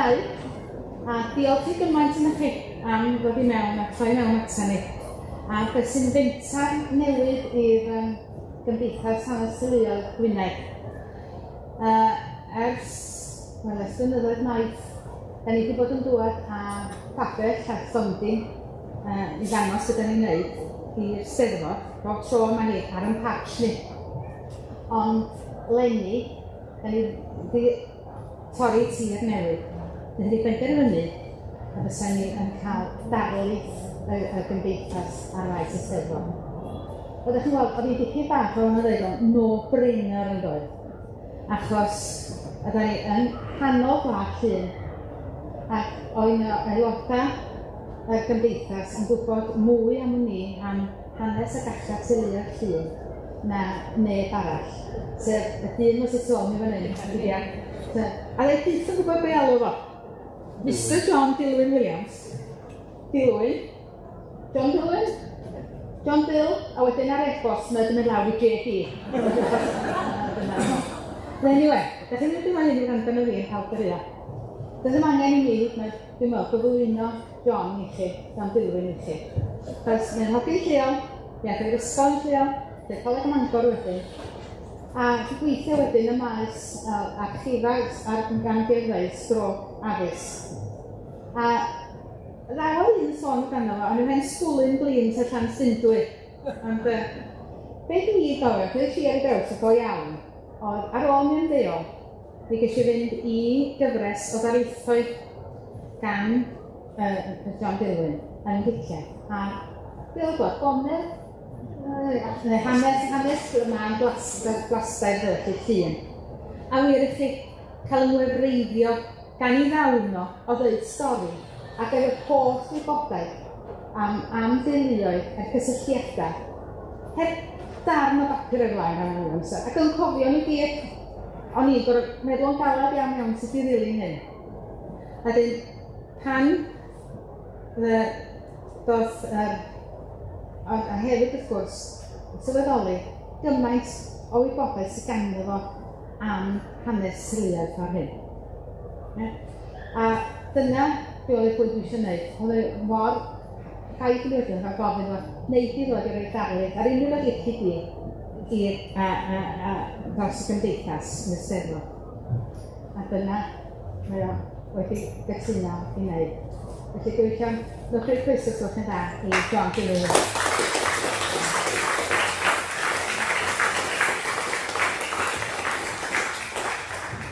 mwynhau, a diolch i gymaint yna chi am ddod i mewn a troi mewn ata ni. A beth sy'n fentar newydd i'r Gymdeithas Hanes Teuluoedd Gwynedd. Ers, wel, ers blynyddoedd maith, da ni wedi bod yn dŵad â phabell a stondin i ddangos beth da ni'n neud i'r Steddfod. Bob tro mae hi ar yn patch ni. Ond leni, da ni wedi torri tir newydd. Da ni wedi benderfynu y fysa ni yn cael darlith y, y gymdeithas ar faes y Steddfod. Oeddech chi'n gweld, oedd hi'n dipyn bach o'n dweud o'n no-brainer yn doedd. Achos oedden ni yn nghanol gwlad Llŷn, ac oedd 'na aelodau y gymdeithas yn gwybod mwy am ni, am hanes ac achau teuluoedd Llŷn, na neb arall, sef y dyn 'ma sy tu ôl mi fan hyn, ia. A oedd e byth yn gwybod be' alw fo. Mister John Dilwyn Williams. Dilwyn. John Dilwyn? John Bill, a wedyn ar e-bost mae 'di mynd lawr i JD. Well, anyway, da chi'n mynd ymlaen i wrando arno fi yn cael gyrru. Does ddim angen i mi, mae, dwi'n meddwl, gyflwyno John i chi, John Dilwyn i chi. Chos mae'n hogyn lleol, mi aeth o i'r ysgol yn lleol, i'r Coleg ym Mangor wedyn, a wedi gweithio wedyn ym maes archifau a'r amgueddfeydd stroke addysg. A ddaw un sôn amdano fo, o'n i'n hen sgwlyn blin ta Llanystumdwy. Ond yy be dwi gofio, dwi ar ei draws y go iawn, oedd ar ôl mi ymddeol, mi ges i fynd i gyfres o ddarlithoedd gan John Dilwyn yn Nghicell, a be oedd o, gomer, neu hanes, hanes mân glasdau felly llun. A wir i chi, cael 'y ngwefreiddio gan 'i ddawn o o ddeud stori ac efo'r holl wybodaeth am am deuluoedd a'r cysylltiadau, heb darn o bapur o'i flaen rhan fwya o'r amser, ac yn cofio nhw i gyd. O'n i'n gorfod meddwl yn galad iawn iawn sut i ddilyn hyn. A 'dyn pan ddoth yr a hefyd wrth gwrs, sylweddoli gymaint o wybodaeth sydd ganddo fo am hanes teuluoedd ffordd hyn. Ie? A dyna be oedd y pwynt dwi eisiau gwneud. Oedd e mor rhaid i mi wedyn rhag gofyn iddo fo, wnei di ddod i roi darlith ar unrhyw le lici di i'r a, a, a dros y gymdeithas yn y Steddfod. A dyna mae o wedi gytuno i wneud. Felly gobeithio, newch chi croeso os gwelwch yn dda i John Dilwyn.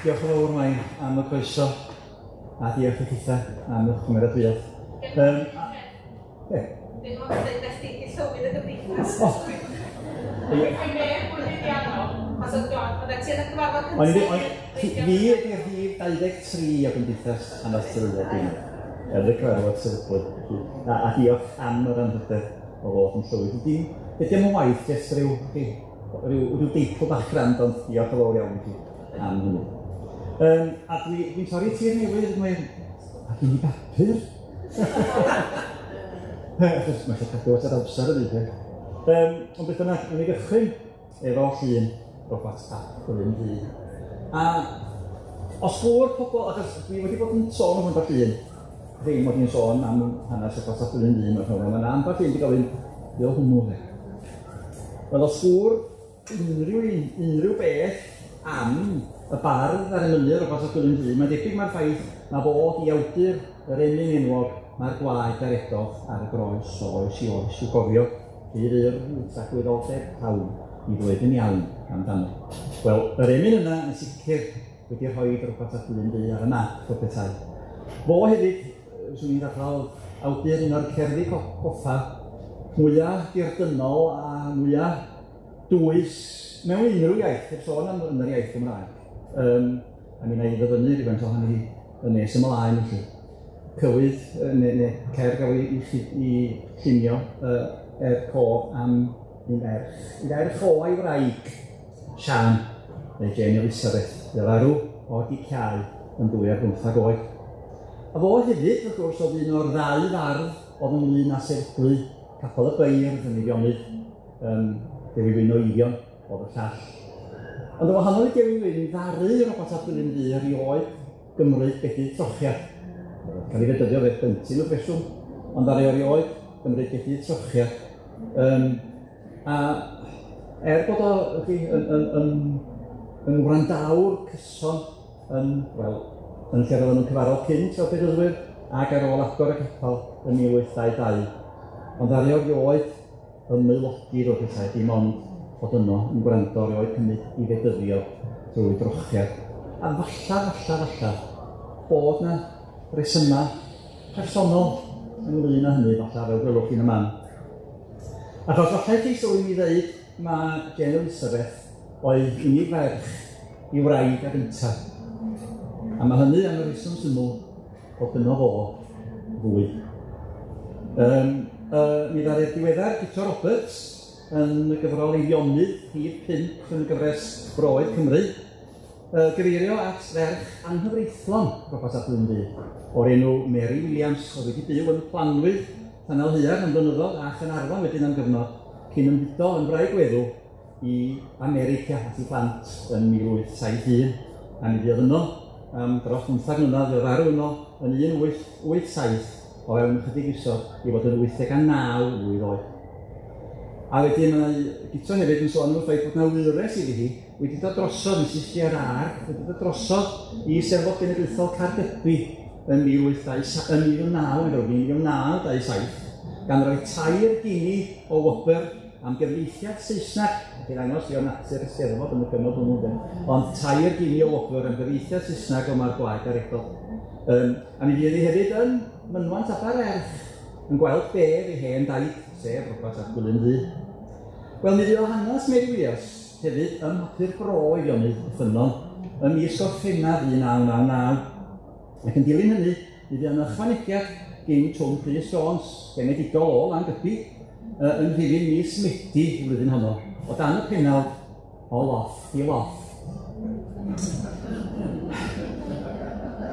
Diolch yn fawr Mai am y croeso a diolch i chitha am eich cymeradwyaeth. Be? Dim ond deud na chdi 'di llywydd y gymdeithas. O! Ie. Mae neb mwy haeddiannol, achos o'dd John, oeddet ti yn y cyfarfod O'n i cynta? o'n i fi ydi'r rhif 23 o Gymdeithas Hanes Teuluol Gwynedd, er y cyfarfod sefydlu. A, a diolch am yr anrhydedd o fod yn llywydd. Dim, dydy o'm yn waith jyst ryw, chi, ryw, ryw deitl bach grand, ond diolch yn fawr iawn i chi am hynny. A dwi'n dwi torri tir newydd, mae'n... A gen i bapur. Achos mae eisiau cadw at yr amser yn un Ond beth bynnag, wnawn ni gychwyn efo llun Robat ap Gwilym Ddu. A os gŵyr pobl, achos dwi wedi bod yn sôn am ambell un, ddim mod i'n sôn am hanes Robat ap Gwilym Ddu mewn ffordd, mae 'na ambell un 'di gofyn, be o'dd hwnnw de? Wel os gŵyr unrhyw un, unrhyw beth am y bardd a'r emynydd Robat ap Gwilym Ddu, mae'n debyg mae'r ffaith na fo 'di awdur yr emyn enwog Mae'r gwaed a redodd ar y groes o oes i oes i'w gofio, hyd urdd tragwyddoldeb pawb i ddweud yn iawn amdano. Wel, yr emyn yna yn sicr wedi rhoi rhywbeth at Gwilym Ddu ar y map o petai. Fo hefyd, swn i'n dadlau, awdur un o'r cerddi coffa mwya dirdynnol a mwya dwys mewn unrhyw iaith, heb sôn am yn yr iaith Gymraeg. A mi wna i ddyfynnu rhywfaint ohoni hi yn nes ymlaen felly. Cywydd neu, neu cerdd gafodd ei i llunio er cof am un ferch, un ferch o a'i wraig, Siân, neu Jane Elizabeth, fuodd farw o giciau yn 2015 oed. A fo hefyd, wrth gwrs, oedd un o'r ddau fardd oedd ynglyn â sefydlu Capel y Beirdd yn Eifionydd, Dewi Wyn o Eifion oedd y llall. Ond yn wahanol i Dewi Wyn, ddaru Robert ap Gwilym Ddu erioed gymryd bedydd trochiad. Cael ei fedyddio fel plentyn wrth reswm, ond ddaru o erioed gymryd bedydd trochiad. Yym a er bod o chi yn yn yn yn wrandawr cyson yn, wel, yn lle roedden nhw'n cyfarfod cynt fel bedyddwyr ac ar ôl agor y capel yn 1822. Ond ddaru o erioed ymaelodi efo pethau, dim ond bod yno yn gwrando erioed cymryd i fedyddio drwy drochiad. A falla, falla, falla, bod 'na resyma personol ynglyn â hynny, falla, fel gwelwch chi'n y man. Achos falla i chi sylwi mi ddeud ma' Jane Elizabeth oedd unig ferch i wraig ag ynta. A ma' hynny am y rheswm syml bod gynno fo fwy. Yym yy mi ddaru'r diweddar Guto Roberts yn y gyfrol Eifionydd, rhif 5 yn y gyfres Broedd Cymru, yy gyfeirio at ferch anghyfreithlon Robert ap Glyn Ddu, o'r enw Mary Williams, oedd wedi byw yn Planwydd, Llanaelhaearn am flynyddoedd a Chaernarfon wedyn am gyfnod, cyn ymfudo yn wraig weddw i America at ei phlant yn 1871, a mi fuodd yno am dros 15 mlynedd, fuodd farw yno yn 1887 o fewn ychydig fisoedd i fod yn 89 mlwydd oed. A wedyn mae Guto hefyd yn sôn am y ffaith bod 'na wyres iddi hi wedi dod drosodd, Misus Gerard, wedi dod drosodd i Eisteddfod Genedlaethol Caergybi yn 1827, yn 1927, gan roi tair gini o wobr am gyfieithiad Saesneg, ac i ddangos i o natur y Steddfod yn y cyfnod hwnnw de, ond tair gini o wobr am gyfieithiad Saesneg o Mae'r Gwaed ar Edodd. Yym, a mi fydd hi hefyd yn Mynwant Abererch yn gweld bedd ei hen daid, sef Robert ap Gwilym Ddu. Wel, mi fuodd hanes Mary Williams hefyd ym mhapur bro Eifionydd y Ffynnon ym mis Gorffennaf 1999, ac yn dilyn hynny, mi fuodd yna ychwanegiad gin Twm Prys Jones, genedigol o Langybi, yn rhifyn mis Medi y flwyddyn honno, o dan y pennawd O Loff i Loff.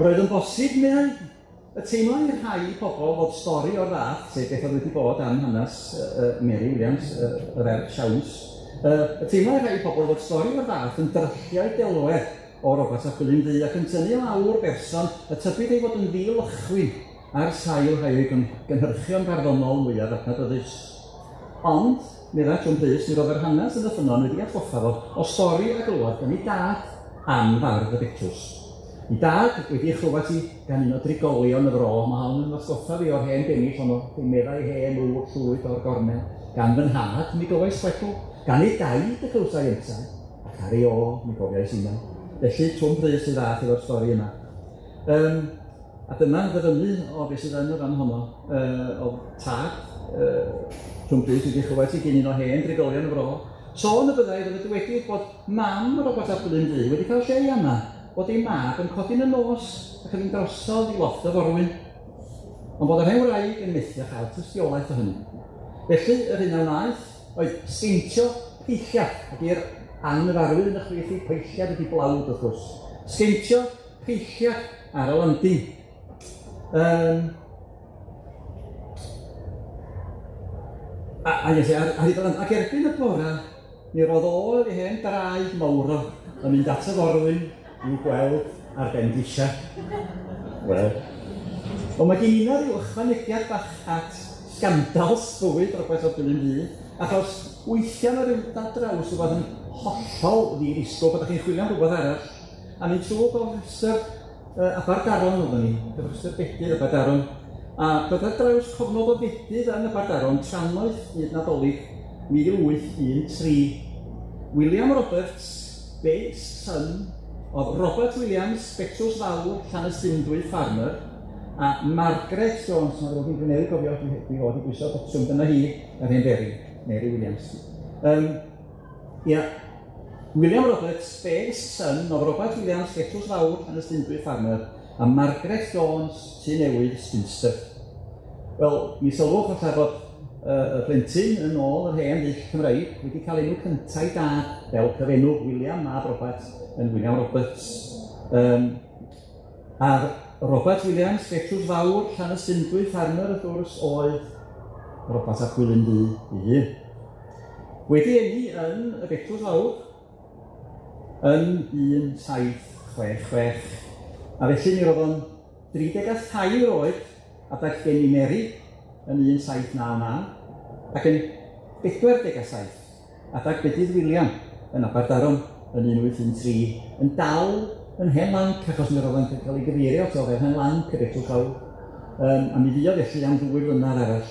Roedd yn bosib, meddai, y teimlai rhai pobl fod stori o'r fath, sef beth oedd wedi bod am hanes Mary Williams, y ferch siawns, y teimlai rhai pobl fod stori o'r fath yn dryllio'i delwedd o Robert ap Gwilym Ddu ac yn tynnu lawr berson y tybid ei fod yn ddi-lychwyn ar sail rhai o'i gynhyrchion barddonol mwyaf adnabyddus. Ond, meddai Twm Prys, mi roedd yr hanes yn y ffynnon wedi atgoffa fo o stori a glywodd gan ei dad am fardd y Betws. Ei dad wedi ei chlywed hi gan un o drigolion y fro, ma' hon yn atgoffa fi o'r hen bennill honno, meddai hen ŵr llwyd o'r gornel, gan fy nhad, mi glywais chwedl, gan ei daid y clywsai yntau, ac ar ei ôl, mi gofiais innau. Felly, Twm Prys sydd ddath efo'r stori yma. Yym, A dyma ddyfynnu o beth sydd yn y fan honno, yy o tad yy Twm Prys wedi chlywed hi gin un o hen drigolion y fro, sôn y byddai iddo fe dywedyd bod mam Robert ap Gwilym Ddu wedi cael lle i ama, bod ei mab yn codi yn y nos ac yn mynd drosodd i lofft y forwyn, ond bod yr hen wraig yn methu â chael tystiolaeth o hynny. Felly, yr hyn a wnaeth oedd sgeintio peilliad, ac i'r anghyfarwydd yn y chwith i, peilliad ydi blawd wrth gwrs, sgeintio peilliad ar y landing. Yym. A, a, yes, ar, ar, ar, ac erbyn y bora, mi roedd o ei hen draed mawr o yn mynd at y forwyn i'w gweld ar ben grisia. Wel, ond mae gen i ryw ychwanegiad bach at sgandals bywyd Robert ap Gwilym Ddu, achos weithiau mae rhyw dadraws rhywbeth yn hollol ddi-ddisgwyl bod chi'n chwilio am rhywbeth arall, A mynd trwy gofrestr yy Aberdaron oedden ni, gofrestr bedydd Aberdaron, a dod ar draws cofnod o fedydd yn Aberdaron trannoeth dydd Nadolig 1813. William Roberts, base son of Robert Williams, Betws Fawr, Llanystumdwy farmer, a Margaret Jones, mae'n ddrwg gen i dwi newydd gofio, dwi dwi fod i bwyso botwm, dyna hi, yr hen Feri, Mary Williams. Um, ia, William Roberts, best son of Robert Williams, Betws Fawr, Llanystumdwy farmer, a Margaret Jones, Tŷ Newydd, Spinster. Wel, mi sylwch falle bod y plentyn yn ôl yr hen ddull Cymreig wedi cael enw cynta 'i dad fel cyfenw William mab Robert yn William Roberts. Yym a'r Robert Williams, Betws Fawr, Llanystumdwy farmer wrth gwrs oedd Robert ap Gwilym Ddu ei hun. Wedi eni yn y Betws Fawr yn 1766. A felly mi roedd o'n 33 oed adag geni Mary yn 1799, ac yn 47 adag bedydd William yn Aberdaron yn 1813, yn dal yn hen lanc, achos mi roedd o'n cael ei gyfeirio ato fel hen lanc y Betws Fawr, a mi fuodd felly am ddwy flynedd arall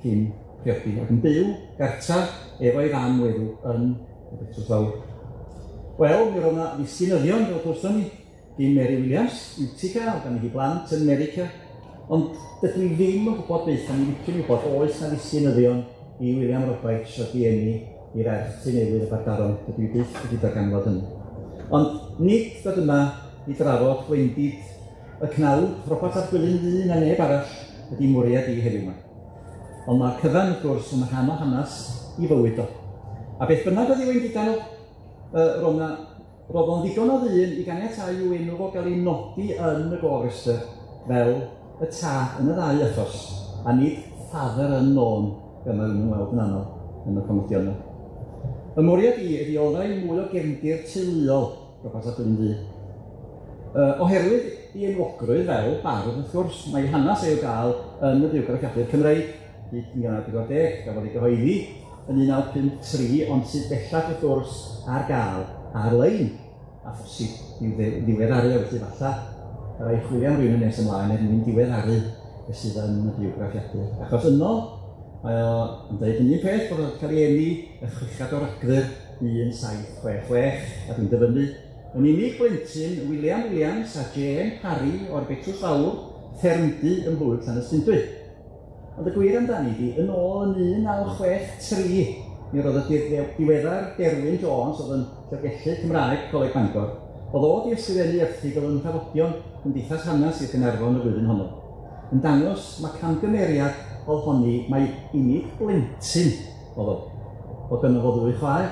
cyn priodi, ac yn byw gartra efo'i fam weddw yn y Betws Fawr. Wel, mi roedd 'na ddisgynyddion, fel clywson ni, gin Mary Williams, Utica, oedd ganddi hi blant yn America, ond dydw i ddim yn gwybod byth, a mi liciwn i wybod, oes 'na ddisgynyddion i William Roberts o eni i'r ferch Tŷ Newydd Aberdaron, dydw i byth wedi darganfod hynny. Ond nid dod yma i drafod gwendid y cnawd, Robert ap Gwilym Ddu na neb arall ydi mwriad i heddiw 'ma. Ond mae'r cyfan, wrth gwrs, yn rhan o hanes 'i fywyd o. A beth bynnag oedd ei wendidau nhw, roedd 'na Roedd o'n ddigon o ddyn i ganiatáu i'w enw fo gael ei nodi yn y gofrestr fel y tad yn y ddau achos, a nid father unknown fel mae rhywun yn weld yn aml yn y cofnodion yma. Y mwriad i ydi olrhain mwy o gefndir teuluol Robert ap Gwilym Ddu. Oherwydd ei enwogrwydd fel bardd, wrth gwrs, mae ei hanes e i'w gael yn y Bywgraffiadur Cymreig, hyd 1940, gafodd ei gyhoeddi yn 1953, ond sydd bellach wrth gwrs ar gael ar-lein, a phosib i'w ddiweddaru o, felly falla rhaid chwilio am rywun yn nes ymlaen er mwyn diweddaru beth sydd yn y bywgraffiadur. Achos yno, mae o yn dweud yn un peth bod o'n cael ei eni y chweched o Ragfyr 1766, a dwi'n dyfynnu, yn unig blentyn William Williams a Jane Parry o'r Betws Fawr, ffermdy ym mhlwyf Llanystumdwy. Ond y gwir amdani 'di, yn ôl yn 1963, mi roedd y diweddar Derwyn Jones, oedd yn llyfrgellydd Cymraeg Coleg Bangor, oedd o 'di ysgrifennu erthygl yn Nhraddodion Cymdeithas Hanes Sir Gaernarfon y flwyddyn honno, yn dangos ma' camgymeriad oedd honni mai unig blentyn oedd o, bod gynno fo ddwy chwaer,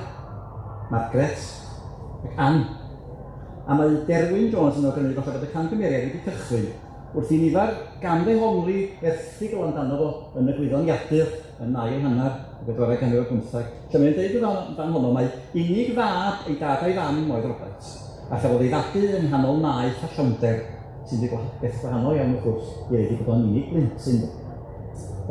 Margaret ac Ann. A mae Derwyn Jones yn awgrymu falle bod y camgymeriad wedi cychwyn Wrth i nifer gan ddehongli erthygl amdano fo yn y Gwyddoniadur yn ail hanner y bedwaredd ganrif ar bymtheg, lle mae'n deud yn fan honno mai unig fab ei dad a'i fam oedd Robert, a chafodd ei fagu yng nghanol maeth a llawnder, sy'n beth gwahanol iawn wrth gwrs i ddeud ei bod o'n unig blentyn.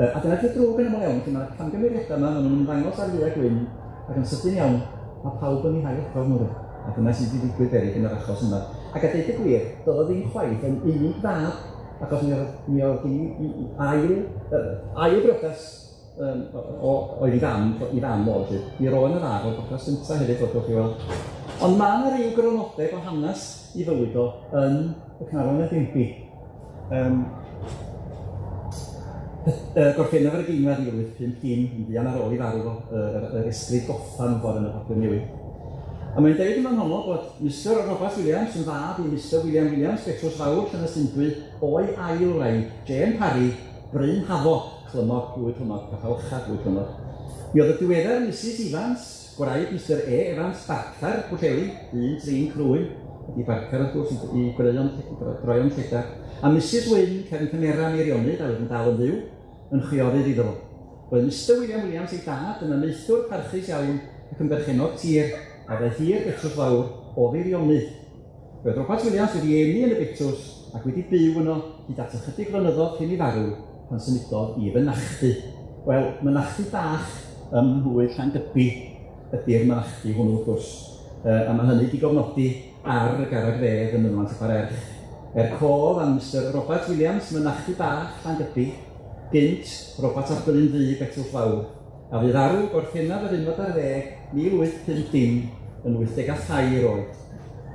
A dyna di'r drwg yn aml iawn, lle mae'r camgymeriadau yma, maen nhw'n ymddangos ar ddu a gwyn, ac yn sydyn iawn, mae pawb yn eu hail adrodd nhw de. A dyna sydd wedi digwydd beryg yn yr achos yma. Ac a deud y gwir, doedd o ddim chwaith yn unig fab, achos mi oedd, mi oedd gen i ail, ail briodas um, o, oedd i fam, i fam o, felly. Mi roedd yna fab o'r briodas gyntaf hefyd, fel gewch chi weld. Ond mae yna ryw grynodeb o hanes i fywyd o yn y Caernarfon a Denbigh. Gorffennaf yr ugeinfed 1850, yn fuan ar ôl ei farw fo, yr esgrid goffa mewn ffordd yn y papur newydd. A mae'n deud yn fan honno bod Mister Robert Williams yn fab i Mister William Williams, Betws Fawr, Llanystumdwy, o'i ail wraig, Jane Parry, Bryn Hafo, Clynnog, Plwy Clynnog, Capel Ucha, Plwy Clynnog. Mi oedd y diweddar Misus Evans, Gwraig Mister E. Evans, Barcar, Pwllheli, un trin crwyn, ydi Barcar wrth gwrs i greuon droeon lledar, a Misus Wyn, cefn cymera Meirionnydd, a oedd yn dal yn fyw, yn chwiorydd iddo fo. Roedd Mister William Williams ei dad yn amaethwr parchus iawn ac yn berchennog tir, a ddaeth i'r Betws Fawr o Feirionnydd. Roedd Robert Williams wedi eni yn y Betws ac wedi byw yno hyd at ychydig flynyddoedd cyn ei farw pan symudodd i fynachdy. Wel, mynachdy bach ym mhlwyf Llangybi ydi'r mynachdy hwnnw wrth gwrs, a mae hynny 'di gofnodi ar y garreg fedd ym mynwent Aber Erch. Er cof am Mister Robert Williams, mynachdy bach Llangybi, gynt Robert ap Gwilym Ddu, Betws Fawr, a fu farw Gorffennaf yr unfed ar ddeg, 1850, yn 83 oed.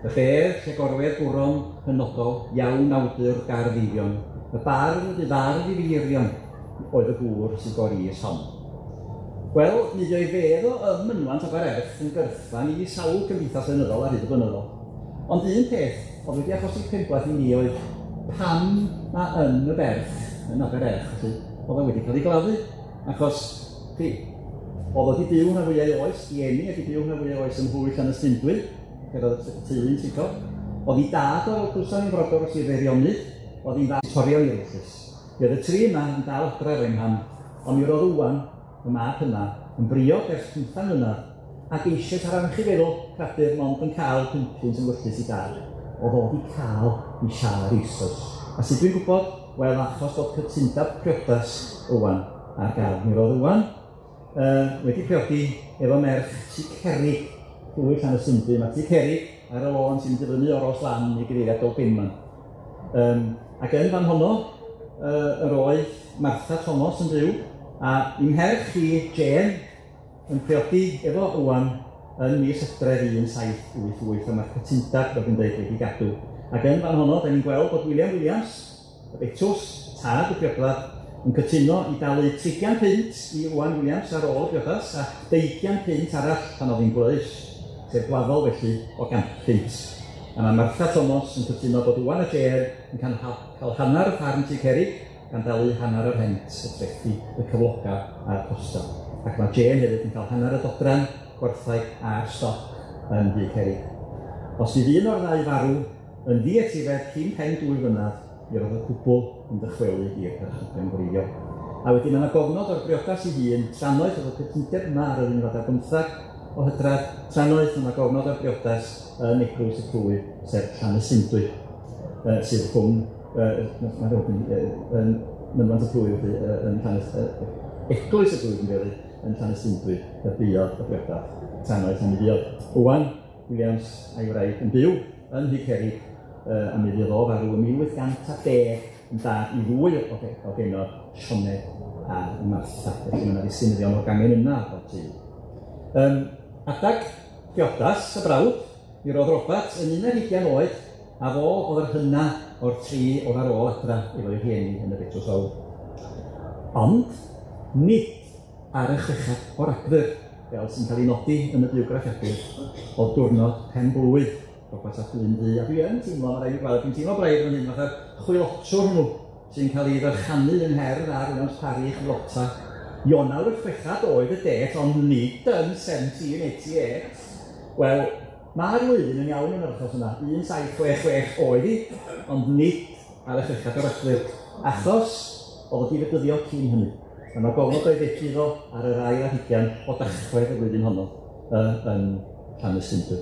Y bedd lle gorwedd gwron hynodol iawn awdur Gardd Eifion, y bardd fu fardd i Feirion, oedd y gŵr sy'n gor-is hon. Wel, mi fuodd ei fedd o ym mynwent Aber Erch yn gyrchfan i sawl cymdeithas lenyddol ar hyd y blynyddoedd. Ond un peth oedd wedi achosi penbleth i mi oedd pam ma yn y berth, yn Aber Erch, felly, oedd o wedi cael ei gladdu, achos, chi, oedd o wedi byw rhan fwyaf ei oes, 'di eni a 'di byw rhan fwyaf ei oes ym Mhwyll Llanystumdwy, lle roedd y teulu'n siglo. Oedd 'i dad o, fel clywson ni'n frodor o Sir Feirionnydd, oedd hi'n fab torion i'r ewyllys. Mi oedd y tri yma yn dal adre efo'i mham, ond mi roedd Iwan, y mab hyna, yn briod ers pymthang mlynedd, ac eisoes ar arch i feddwl, cradur mond yn cael pumpkins yn wellus i dad. Oedd o 'di cael 'i siâr eisoes. A sut dwi'n gwybod? Wel, achos bod cytundeb priodas Owan ar gael. Mi roedd Owan wedi priodi efo merch Tŷ Cerrig, plwyf Llanystumdwy. Mae Tŷ Cerrig ar y lôn sy'n mynd i fyny o'r Rhos Lan i gyfeiriad Dolbenmaen. Ac yn fan honno, yr oedd Martha Thomas yn byw, a 'i mherch hi, Jane, yn priodi efo Owan yn mis Hydref 1788, a mae'r cytundeb, fel dwi'n dweud, wedi gadw. Ac yn fan honno, da ni'n gweld bod William Williams, y Betws, tad y briodaf, yn cytuno i dalu 30 punt i Owain Williams ar ôl y briodas, a 20 punt arall pan oedd hi'n gwlys, sef gwaddol felly o 100 punt. A mae Martha Thomas yn cytuno bod Owain a Jane yn cael, cael hanner y ffarm Tŷ Cerrig, gan dalu hanner y rhent, y trethi, y cyflogau a'r costau. Ac mae Jane hefyd yn cael hanner y dodrefn, gwartheg a'r stoc yn Nhŷ Cerrig. Os fydd un o'r ddau farw yn ddietifedd cyn pen 2 flynedd, mi roedd y cwbl yn dychwelyd i'r perchnogion gwreiddiol. A wedyn mae yna gofnod o'r briodas ei hun, trannoeth oedd y cytundeb yma ar yr unfed ar bymtheg o Hydref, trannoeth mae yna gofnod o'r briodas yn Eglwys y Plwyf, sef Llanystumdwy, sydd rhwng yn mynwent y plwyf felly, yn Llanys, Eglwys y Plwyf yn gweddu, yn Llanystumdwy, y buodd y briodas trannoeth a mi fuodd Owain Williams a'i wraig yn byw yn Nhŷ Cerrig, a mi fuodd o farw yn 1810 yn dad i ddwy o o genod, Sioned a Martha. Felly mae yna ddisgynyddion o'r gangen yna o'r teulu. Adag priodas y brawd, mi roedd Robert yn 21 oed, a fo oedd yr hyna o'r tri oedd ar ôl adra efo'i rhieni yn y Betws Fawr. Ond nid ar y chweched o Ragfyr, fel sy'n cael ei nodi yn y bywgraffiadur, oedd diwrnod pen-blwydd Robert ap Glyn Ddu, a dwi yn teimlo, ma' raid i mi gweld, dwi'n teimlo braidd fan hyn fatha'r chwilotwr hwnnw sy'n cael ei ddyrchanu yng ngherdd ar Williams Parry chwilota. Ionawr y chwechad oedd y dêt, ond nid yn 1788. Wel, mae'r flwyddyn yn iawn yn yr achos yma, 1766 oedd hi, ond nid ar y chweched o Ragfyr, achos oedd o 'di fedyddio cyn hynny. A mae gofnod o'i fedydd o ar yr ail ar hugain o Dachwedd y flwyddyn honno yn Llanystumdwy.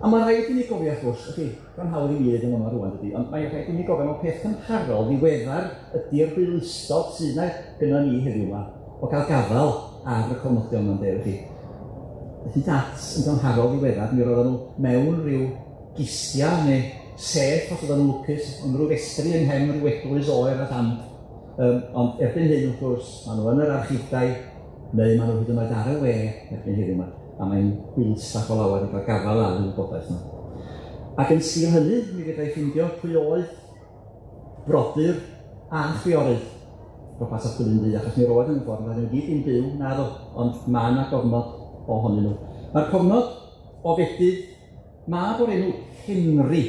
A mae'n rhaid i ni gofio, wrth gwrs, chi, mae'n hawdd i mi ddeud yn fama rŵan, dydy, ond mae'n rhaid i ni gofio mewn peth cymharol ddiweddar ydy'r hwylustod sydd 'na gynnon ni heddiw 'ma o gael gafael ar y cofnodion 'ma ynde, felly. Hyd at yn gymharol ddiweddar, mi roedden nhw mewn rhyw gistia neu sêff os oedden nhw'n lwcus, yn rhyw festri yng nghefn rhyw eglwys oer a damp. Ond erbyn hyn, wrth gwrs, maen nhw yn yr archifdai, neu maen nhw hyd yn oed ar y we erbyn heddiw 'ma, a mae'n hwylsach o lawer i gael gafael ar y wybodaeth 'ma. Ac yn sgil hynny, mi fedra i ffindio pwy oedd brodyr a chwiorydd Robat ap Gwilym Ddu, achos mi roedd yn ffordd, roedden nhw gyd yn byw, naddo, ond mae yna gofnod ohonyn nhw. Mae'r cofnod o fedydd mab o'r enw Henry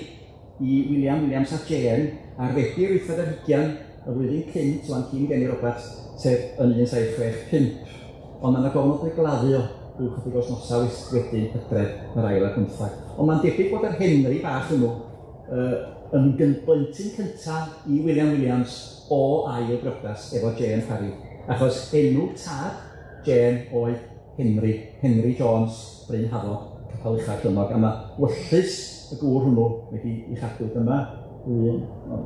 i William Williams a Jane ar Fedi'r wythfed ar hugian y flwyddyn cynt, wan cyn geni Robert, sef yn 1765. Ond mae yna gofnod o'i gladdu o ryw chydig o wythnosau wedyn, Hydref yr ail ar bymthag. Ond mae'n debyg bod yr Henry bach hwnnw yn blentyn cynta i William Williams o ail briodas efo Jane Parry, achos enw tad Jane oedd Henry, Henry Jones, Bryn Hafod, Capel Ucha, Clynnog, a ma' wyllys y gŵr hwnnw wedi 'i chadw. Dyma lun, o,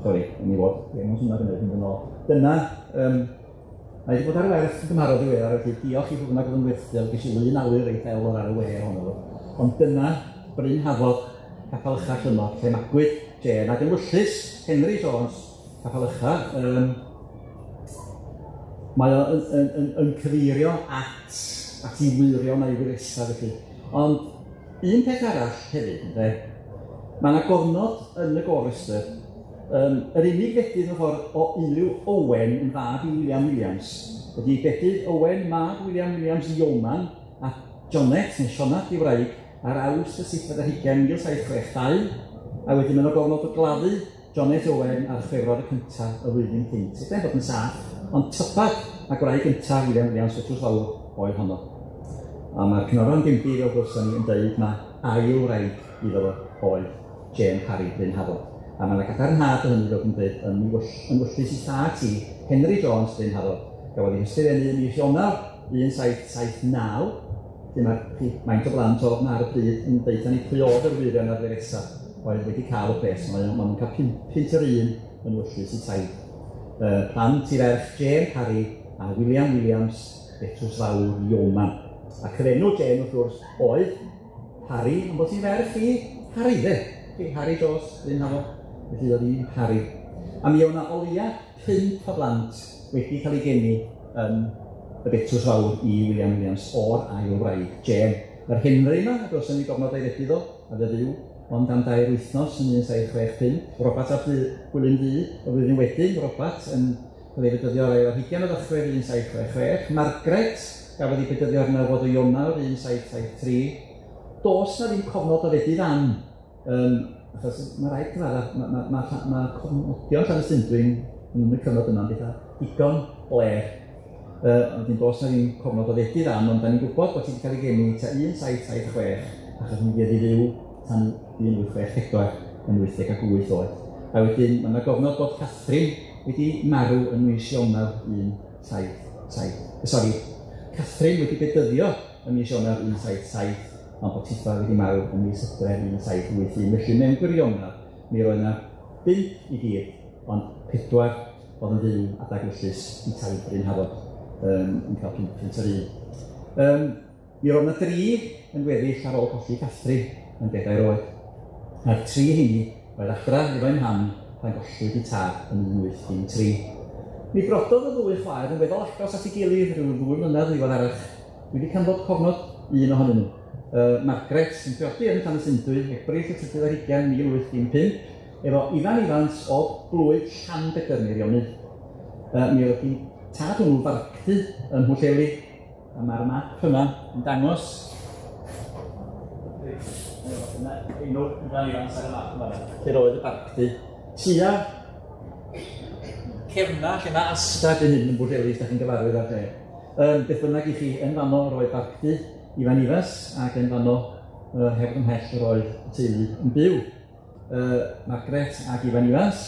sori, o'n i fod, dangos hwnna fyny, mynd yn ôl. Dyna, mae wedi bod ar werth yn gymharol ddiweddar, felly diolch i pwy bynnag oedd yn werthu o, ges i lun awyr reit ddel o'r ar y we ohono fo. Ond dyna Bryn Hafod, Capel Ucha, Clynnog, lle magwyd Jane, ac yn wyllys Henry Jones, Capel Ucha, mae o yn cyfeirio at at 'i wyrion a'i wyresau felly. Ond un peth arall hefyd ynde, ma' 'na gofnod yn y gofrestr, yr unig fedydd mewn ffordd o unrhyw Owen yn fab i William Williams ydi bedydd Owen mab William Williams Yeoman a Jonet neu Sionat 'i wraig ar Awst y seithfed ar hugain 1762, a wedyn ma' 'na gofnod o gladdu Jonet Owen ar Chwefror y cynta y flwyddyn cynt. Fedra i'm bod yn saff, ond tybed ma' gwraig gynta William Williams Betws Fawr oedd honno. A ma'r cnoron Gymdi, fel glywson ni, yn deud ma' ail wraig iddo fo oedd Jane Parry Bryn Hafod. A ma' 'na gadarnhad o hynny, fel dwi'n deud, yn yn wyllys i thad hi, Henry Jones Bryn Hafod, gafodd ei hysgrifennu ym mis Ionawr 1779, lle mae'r maint o blant oedd 'na ar y pryd yn deutha ni pwy oedd yr wyrion a'r wyresau. oedd wedi cael y pres. Mae ma nhw'n cael 5 punt yr un yn wyllys i taid. Plant i ferch Jane Parry a William Williams, Betws Fawr Yeoman. Ac yr enw Jane, wrth gwrs, oedd Harry, ond bod hi'n ferch i Harry, de. I Harry Jones, Bryn Hafod, felly oedd hi'n Harry. A mi oedd 'na o leia 5 o blant wedi cael eu geni yn y Betws Fawr i William Williams o'r ail wraig, Jane. Mae'r Henry yma, a gawson ni gofnod ei fedydd o, a fe fyw, ond am 3 wythnos yn 1765. Robat ap Gwilym Ddu, y flwyddyn wedyn, Robat yn cael ei fedyddio ar 20 o Ddychwedd 1766. Margaret gafodd ei bedyddio ar 9 o Ionawr 1773. Does na ddim cofnod o fedydd Ann, achos mae rhaid cyfadda, mae ma, ma, ma, ma cofnodion Llanystumdwy'n yn y cyfnod yma'n bethau digon blêr. Wedyn does na ddim cofnod o fedydd Ann, ond da ni'n gwybod bod hi wedi cael ei geni tua 1776, achos mi fuodd hi fyw tan 1864 yn 88 oed. A wedyn mae yna gofnod bod Catherine wedi marw yn mis Ionawr 177, sori, Catherine wedi bedyddio yn mis Ionawr 177, ond bod Tifa wedi marw yn mis Hydref 1781. Felly mewn gwirionedd, mi roedd yna bump i gyd, ond pedwar oedd yn fyw adag wyllys i taid Bryn Hafod yn cael 5 punt yr un. Mi roedd yna dri yn weddill ar ôl colli Catherine yn 4 oed. A'r tri hynny oedd adra efo'i mham pan gollwyd i tad yn 1813. Mi brododd y ddwy chwaer yn weddol agos at ei gilydd rhyw 2 mlynedd yn ddiweddarach. Dwi wedi canfod cofnod un ohonyn nhw. Margaret sy'n priodi yn Llanystumdwy, Ebrill y 23, 1815, efo Ifan Ifans o blwydd Llanbedr Meirionnydd. Mi oedd hi tad hwnnw farcdy ym Mhwllheli, a mae'r map yma yn dangos enw Ifan Ifans ar y map yma, lle roedd y barcdy. Tua cefna lle mae Asda dyn hyn yn Bwllheli, os da chi'n gyfarwydd â'r lle. Beth bynnag i chi, yn fanno roedd barcdy Ifan Ifas, ac yn fanno heb ymhell roedd y teulu yn byw. Margaret ac Ifan Ifas,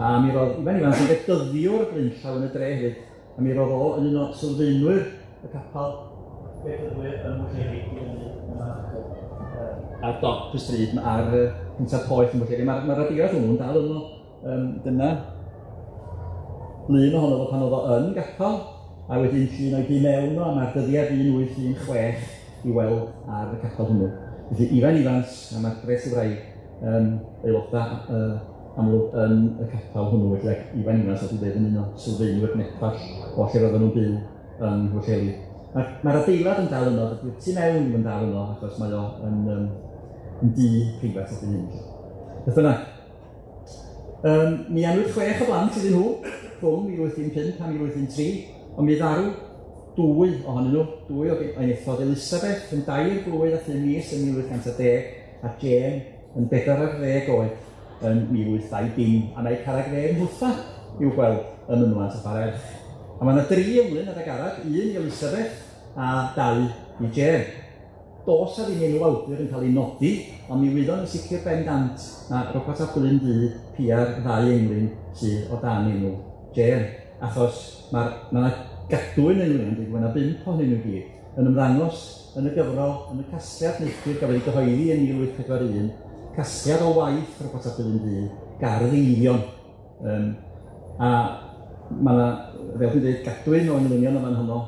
a mi roedd Ifan Ifans yn fedyddiwr blaenllaw yn y dre hefyd, a mi roedd o yn un o sylfaenwyr y capal bedyddwyr ym Mhwllheli i fyny yma ar dop y stryd ar cyntaf poeth yn Bwllheli. Mae'r ma adeilad hwnnw'n dal yno. Dyna lun ohono fo pan oedd o yn gapal, a wedyn llun o'i du mewn o, a mae'r dyddiad 1816 i weld ar y capal hwnnw. Felly Ifan Ifans a Margaret y wraig yn aelodau amlwg yn y capal hwnnw, felly ac Ifan Ifans, fel dwi'n dweud, yn un o sylfaenwyr Nepell o lle roedden nhw'n byw ym Mhwllheli. Mae'r ma adeilad yn dal yno, dydy'r tu mewn ddim yn dal yno, achos mae o yn dŷ preifat erbyn hyn. Beth bynnag. Mi anwyd chwech o blant iddyn nhw, rhwng 1815 a 1813, ond mi ddaru dwy ohonyn nhw, dwy o enillodd Elizabeth yn 3 blwydd a 5 mis yn 1810 a Jane yn 40 oed yn 1820, a mae carreg fedd nhwtha i'w gweld yn Mynwent Abererch. A mae yna dri englyn adeg arall, un i Elizabeth a dau i Jane. Does 'na ddim enw awdur yn cael ei nodi, ond mi wyddon yn sicr bendant na Robert ap Gwilym Ddu pia'r ddau englyn sydd o dan enw Jane, achos mae'r ma 'na gadwyn englynion, dweud, mae 'na bump ohonyn nhw i gyd, yn ymddangos yn y gyfrol, yn y casgliad neithiwr gafodd ei gyhoeddi yn 1841, casgliad o waith Robert ap Gwilym Ddu, Gardd Eifion. A ma' 'na, fel dwi'n dweud, gadwyn o englynion yn fan honno,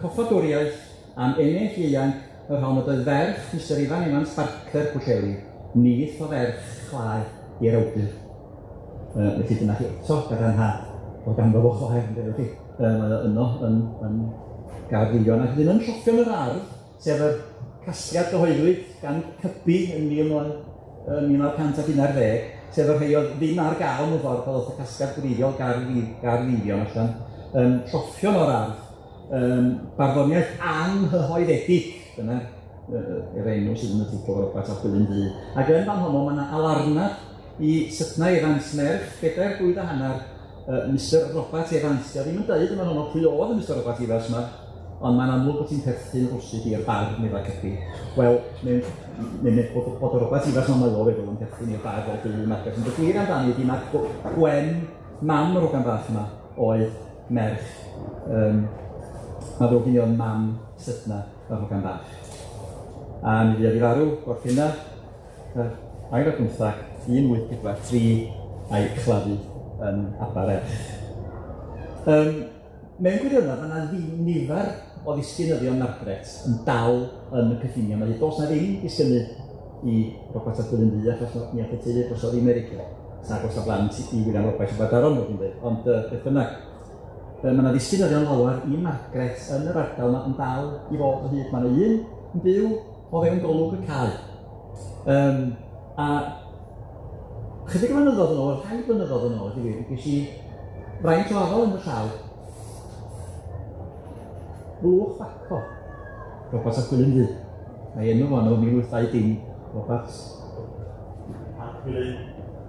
coffadwriaeth am eneth ieuanc yr hon oedd ferch Mr Ifan Evans Barker Pwllheli, nith o ferch chwaer i'r awdur. Felly dyna chi eto gadarnhad o ganddo fo chwaer, yn dweud chi. Mae o yno yn Gardd Eifion, ac wedyn yn Lloffion yr Ardd, sef yr casgliad gyhoeddwyd gan Cybi yn 1911, sef y rhai oedd ddim ar gael mewn ffordd pan ddoth y casgliad gwreiddiol Gardd Eifion allan, Lloffion o'r Ardd, barddoniaeth anghyhoeddedig, dyna'r yr enw sydd yn y teitl Robert ap Gwilym Ddu. Ac yn fan honno mae yna alarnad i Sydna Evans, merch 4 blwydd a hanner Mr Robert Evans. Dio ddim yn deud yn fan honno pwy oedd y Mr Robert Evans yma, ond mae'n amlwg bod hi'n perthyn rwsut i'r bardd, meddai Cybi. Wel, mae'n bod y Robert Evans yma'n meddwl feddwl yn perthyn i'r bardd fel deulu Margaret. Ond y gwir amdani ydy mae Gwen, mam yr hogan bach yma, oedd merch, mae ddrwg gen i oedd mam Sydna yr hogan bach. A mi fuodd hi farw Gorffennaf 2 ar 15. 1843 a'i chladdu yn Abererch. Mewn gwirionedd, mae yna nifer o ddisgynyddion Margaret yn dal yn y cyffiniau. Mae does na ddim disgynnydd i Robert ap Gwilym Ddu, achos mi aeth y teulu drosodd i America. Sa'n agos o blant i William Roberts o Badaron, wedyn dweud. Ond beth bynnag, mae yna ddisgynyddion lawer i Margaret yn yr ardal yma yn dal i fod o hyd. Mae yna un yn byw o fewn golwg y cae. A chydig o flynyddoedd yn ôl, rhai blynyddoedd yn ôl, i wir, ges i fraint o afal yn fy llaw blwch baco, Robert ap Gwilym Ddu. Mae enw fo arno fo, 1820, Robert ap Gwilym,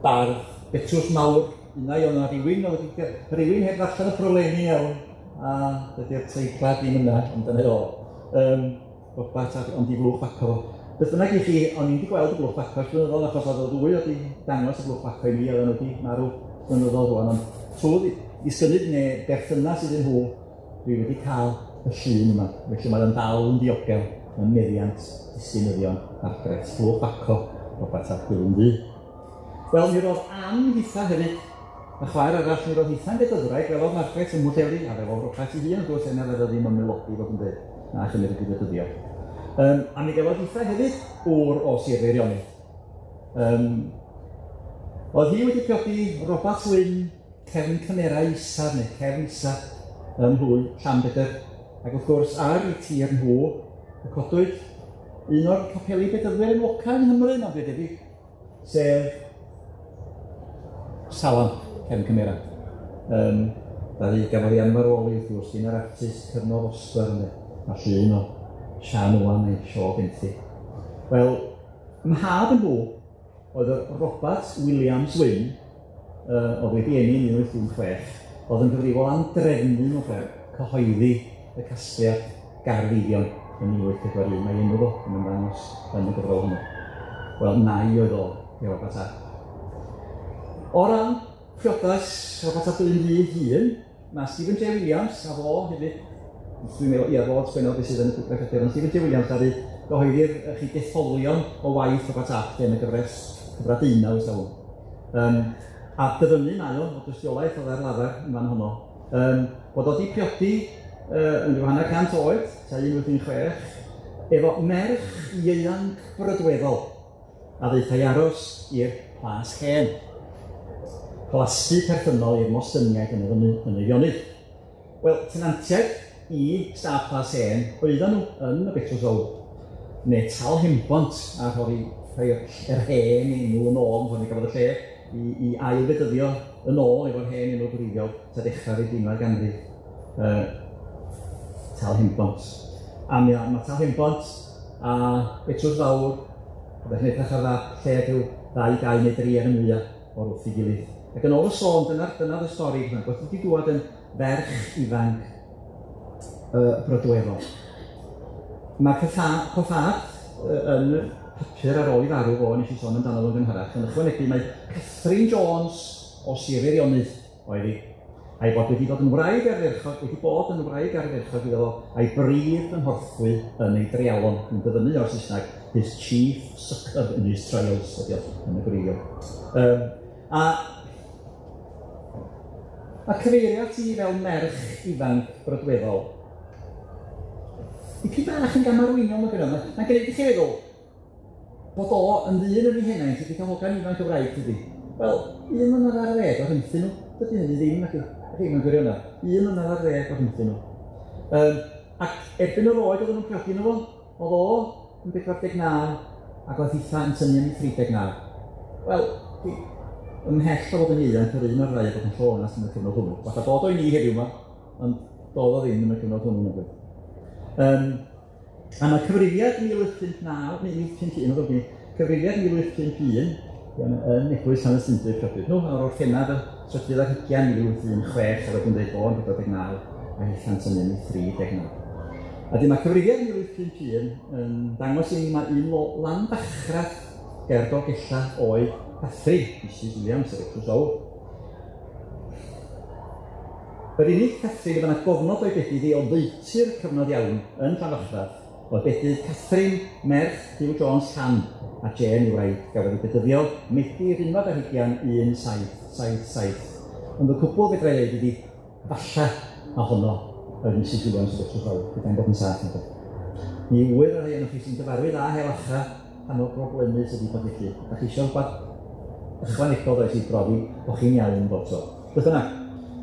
bardd Betws Mawr, unai oedd yna rywun oedd wedi rywun heb ddarllen y proflenni iawn, a dydy'r teitla ddim yna, ond dyna o. Robert ap, ond i flwch baco fo. Beth bynnag i chi, o'n i'n wedi gweld y blwch baco ers blynyddoedd, achos oedd y ddwy wedi dangos y blwch baco i mi, oedden nhw wedi marw blynyddoedd rwan, ond trwy ddisgynnydd neu berthynas iddyn nhw, dwi wedi cael y llun yma. Felly mae o'n dal yn ddiogel ym meddiant disgynyddion Margaret, blwch baco Robert ap Gwilym Ddu. Wel, mi roedd Ann hitha hefyd, y chwaer arall, mi roedd hitha'n bedyddwraig, fel oedd Margaret ym Mhwllheli, a fel oedd Robert ei hun, wrth gwrs, er na fydd o ddim yn mylogi, fod yn dweud, na chymryd y gwybydyddio. A mi gafodd hitha hefyd ŵr o Sir Feirionnydd. Oedd hi wedi priodi Robert Wyn, cefn cymerau isaf, neu cefn isaf, ym Mhlwy Llanbedr, ac wrth gwrs ar eu tir nhw y codwyd un o'r capeli bedyddwyr enwoca yng Nghymru, mae'n debyg, sef Salem, cefn cymera. Ddaru gafodd ei anfarwoli wrth gwrs gyn yr artist Cyfnod Oscar ynde, a llun o Siân Owen neu Siô Benthy. Wel, mhab yn nhw oedd y Robert Williams Wyn, oedd wedi eni yn 1816, oedd yn gyfrifol am drefnu mewn ffordd cyhoeddi y casgliad Gardd Eifion yn 1841. Mae enw fo yn ymddangos yn y gyfrol hwnnw. Wel, nai oedd o i Robert Ap. O ran priodas Robert Ap Gwilym Ddu hun, mae Stephen J. Williams, a fo hefyd, dwi'n meddwl, ia, fo sgwennodd beth sydd yn y bwg ond Stephen J. Williams ddaru gyhoeddi'r chi detholion o waith Robert Ap yn y gyfres cyfra 19 ers talwm. A dyfynnu mae o, o dystiolaeth oedd ar lafar yn fan honno, bod o 'di priodi yn rhyw hanner cant oed, tua 1816, efo merch ieuanc brydweddol a ddaethai aros i'r Plas Hen, plasty perthynol i'r Mostyniaid yn y fyny yn Eifionydd. Wel, tenantiaid i stad Plas Hen oedden nhw yn y Betws Fawr, neu Tal Henbont, a rhoi rhoi'r yr hen enw yn ôl, mi gafodd y lle i ail-fedyddio yn ôl efo'r hen enw gwreiddiol tua dechrau'r ugeinfed ganrif, Tal Henbont. A mi ma' Tal Henbont a Betws Fawr, oeddech chi'n edrych ar fap lle rhyw ddau gae neu dri ar y mwya o'r wrth ei gilydd. Ac yn ôl y sôn, dyna'r dyna y stori, bod wedi dŵad yn ferch ifanc brydweddol. Mae coffâd yn y papur ar ôl i farw fo, nes i sôn amdano fo'n gynharach, yn ychwanegu mai Catherine Jones o Sir Feirionnydd oedd hi, a'i bod wedi dod yn wraig ardderchog, wedi bod yn wraig ardderchog iddo fo, a'i brif gynhorthwy yn ei dreialon, yn dyfynnu o'r Saesneg, his chief succour in his trials, ydi o, yn y gwreiddiol. A mae cyfeirio ati fel merch ifanc brydweddol dipyn bach yn gamarweiniol ma' gynno, mae'n gwneud i chi feddwl bod o yn ddyn yn ei henaint wedi cael hogan ifanc y wraig dydi? Wel, un mlynedd ar ddeg o rhyngthyn nhw, dydy hynny ddim nag ydy, mewn gwirionedd, un mlynedd ar ddeg o rhyngthyn nhw. Ac erbyn yr oed oedden nhw'n priodi nhw fo, oedd o yn 49 ac oedd hitha yn tynnu am ei 39. Wel, ymhell o fod yn ieuanc yr un o'r ddau bod yn llonas yn y cyfnod hwnnw. Fatha bod o i ni heddiw yma, ond doedd o ddim yn y cyfnod hwnnw nag oedd. A mae cyfrifiad 1859, neu 1851, oedd o cyfrifiad 1851, yn Eglwys Llanystumdwy priodwyd nhw, ar Orffennaf y trydydd ar hugain 1816, a wedyn dweud bod yn 49, a hitha'n tynnu yn 39. A dyma cyfrifiad 1851 yn dangos i ni mae un o Lanfachreth ger Dolgellau oedd Catherine, Mrs Williams, yr Eglwys Fawr. Yr unig Catherine fydd yna gofnod o'i bedydd i oddeutu'r cyfnod iawn yn Llanfachreth. oedd bedydd Catherine, merch Hugh Jones Llan, a Jane ei wraig, gafodd ei bedyddio Medi'r unfed ar hugian 1777. Ond y cwbl fedra i ddeud ydi, falle na honno oedd Misus Williams o Betws Fawr, fedra i'm bod yn saff nag ydw. Mi ŵyr y rhai ohonoch chi sy'n gyfarwydd â hel acha pa mor broblemus ydi bod felly. Dach chi isio rhywbeth ychwanegol does i brofi bod chi'n iawn bob tro. Beth bynnag.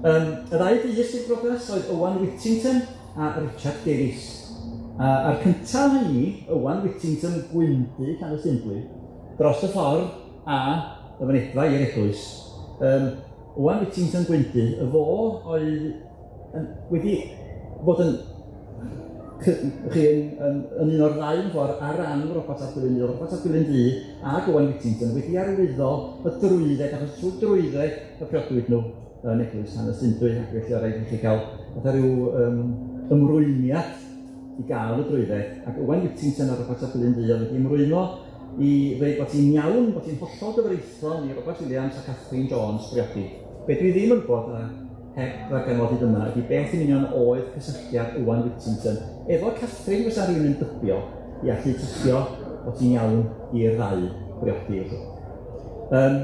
Um, y ddau dyst i'r briodas oedd Owen Whittington a Richard Davies. A, a'r cyntaf rheini, Owen Whittington Gwyndy, Llanystumdwy, dros y ffordd a y fynedfa i'r eglwys. Um, Owen Whittington Gwyndy, y fo oedd yn, wedi bod yn chi yn, yn, yn un o'r ddau ffordd ar ran Robert ap Gwilym Ddu, Robert ap Gwilym Ddu ac Owen Whittington wedi arwyddo y drwydded, achos trwy drwydded y priodwyd nhw yn Eglwys Llanystumdwy, ac felly oedd rhaid i chi gael fatha rhyw um, ymrwymiad i gael y drwydded, ac Owen Whittington a Robert ap Gwilym Ddu oedd wedi ymrwymo i ddweud bod hi'n iawn, bod hi'n hollol gyfreithlon i Robert Williams a Catherine Jones briodi. Be dwi ddim yn gwybod, a heb ddarganfod hyd yma, ydy beth yn union oedd cysylltiad Owen Whittington efo Catherine fysa rhywun yn dybio i allu tystio bod hi'n iawn i'r ddau briodi felly. Um,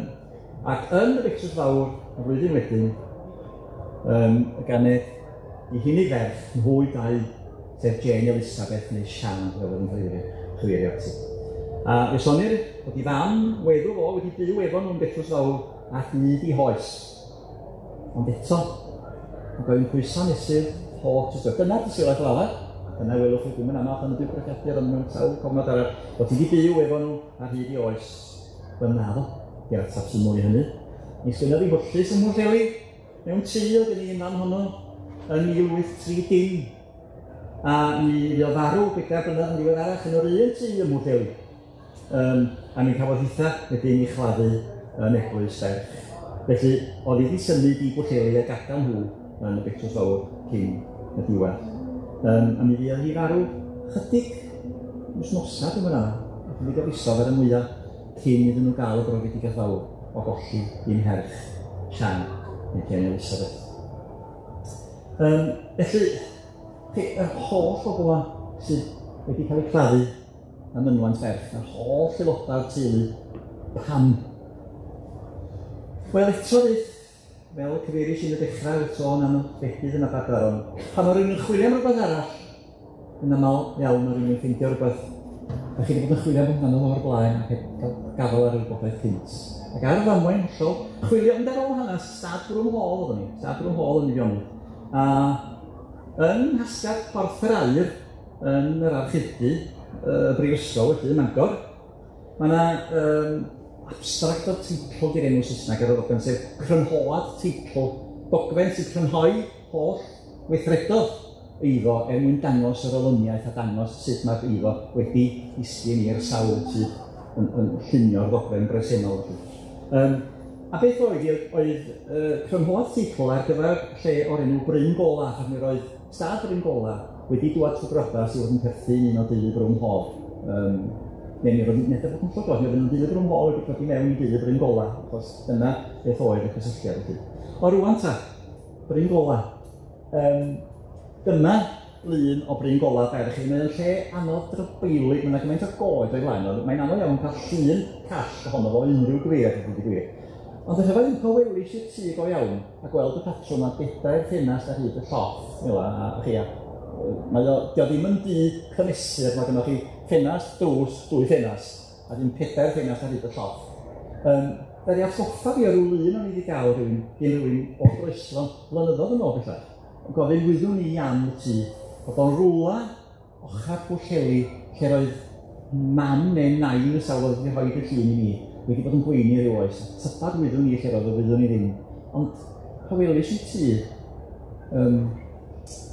ac yn y Betws Fawr, y flwyddyn wedyn, um, y ganed i hyn i ferch, nhwy dau, sef Jane Elizabeth neu Sian, fel oedd yn cyfeirio, cyfeirio ati. A fe sonir bod i fam weddw fo wedi byw efo nhw'n Betws Fawr a hyd i hoes. Ond eto, mae'n gofyn pwyso mesur holl tystiolaeth. Dyna'r tystiolaeth lafar, a dyna welwch chi ddim yn aml yn y bywgraffiadur ond mewn sawl cofnod arall, bod ti wedi byw efo nhw ar hyd i oes. Wel naddo, di'r ateb sy'n mwy hynny. Mi sgynnodd hi hwllus ym Mhwllheli, mewn tŷ oedd gen i yn fan honno, yn 1830. A mi fuodd farw bedair blynedd yn ddiweddarach yn yr un tŷ ym Mhwllheli. Yym, a mi cafodd hitha wedyn ei chladdu yn Eglwys Serch. Felly, oedd hi 'di symud i Bwllheli a gadael nhw yn y Betws Fawr cyn y diwedd. Yym, a mi fuodd hi farw chydig wythnosau, dwi'n meddwl, ychydig o fisoedd ar y mwya, cyn iddyn nhw gael y brofedigaeth fawr o golli un herch, Sian, neu Jane Elizabeth. Yym, felly, chi, yr holl bobl yma sydd wedi cael eu claddu a mynwent ferch, a'r holl aelodau'r teulu, pam? Wel, eto fyth, fel y cyfeiris i yn y dechrau wrth sôn am y bedydd yn Aberdaron, pan mae rhywun yn chwilio am rhywbeth arall, yn aml iawn mae rhywun yn ffeindio rhywbeth da chi wedi bod yn chwilio amdano fo o'r blaen ac heb gael gafael ar y wybodaeth cynt. Ac ar y ddamwain hollol, chwilio yn ôl hanes Stad Brougham Hall oeddwn i, Stad Brougham Hall yn Eifionydd. A yng nghasgliad Porth yr Aur, yn yr archifdy y Brifysgol felly ym Mangor, mae yna um, abstract o'r teitl di'r enw Saesneg ar y ddogfen, sef crynhoad teitl, dogfen sy'n crynhoi holl weithredodd eiddo er mwyn dangos yr olyniaeth a dangos sut mae'r eiddo wedi disgyn i'r sawl sydd yn, yn llunio'r ddogfen bresennol. Um, a beth oedd, oedd uh, crynhoad teitl ar gyfer lle o'r enw Bryn Gola, achos mi roedd Stad Bryn Gola wedi dŵad trwy briodas i fod yn perthyn i un o deulu Brougham Hall. Yym, neu mi roedd nid yn hollol mi oedd yn deulu Brougham Hall wedi dod i mewn i deulu Bryn Gola, achos dyna beth oedd y cysylltiad felly. O rŵan ta, Bryn Gola. Yym, dyma lun o Bryn Gola da chi. Mae'n lle anodd drybeilig, mae yna gymaint o goed o'i flaen, ond mae'n anodd iawn cael llun call ohono fo unrhyw gyfeiriad i ddweud y gwir. Ond y rhyfedd yw pan welis i'r tŷ go iawn a gweld y patrwm a bedair ffenast ar hyd y llofft fel 'a a chi a yy mae o 'di o ddim yn dŷ cymesur, ma' gynnoch chi ffenast, drws, dwy ffenast, a dim pedair ffenast ar hyd y llofft. Yym ddaru atgoffa fi o ryw lun o'n i 'di ga'l rywun gin rywun o Groeslon blynyddodd yn ôl bellach, yn gofyn wyddwn i am y tŷ, bod o'n rwla Ochr Pwllheli, lle roedd mam neu nain y sawl oedd wedi rhoid y llun i mi, wedi bod yn gweini ryw oes, a tybad wyddwn i lle roedd o, wyddwn i ddim. Ond pan welis i tŷ um,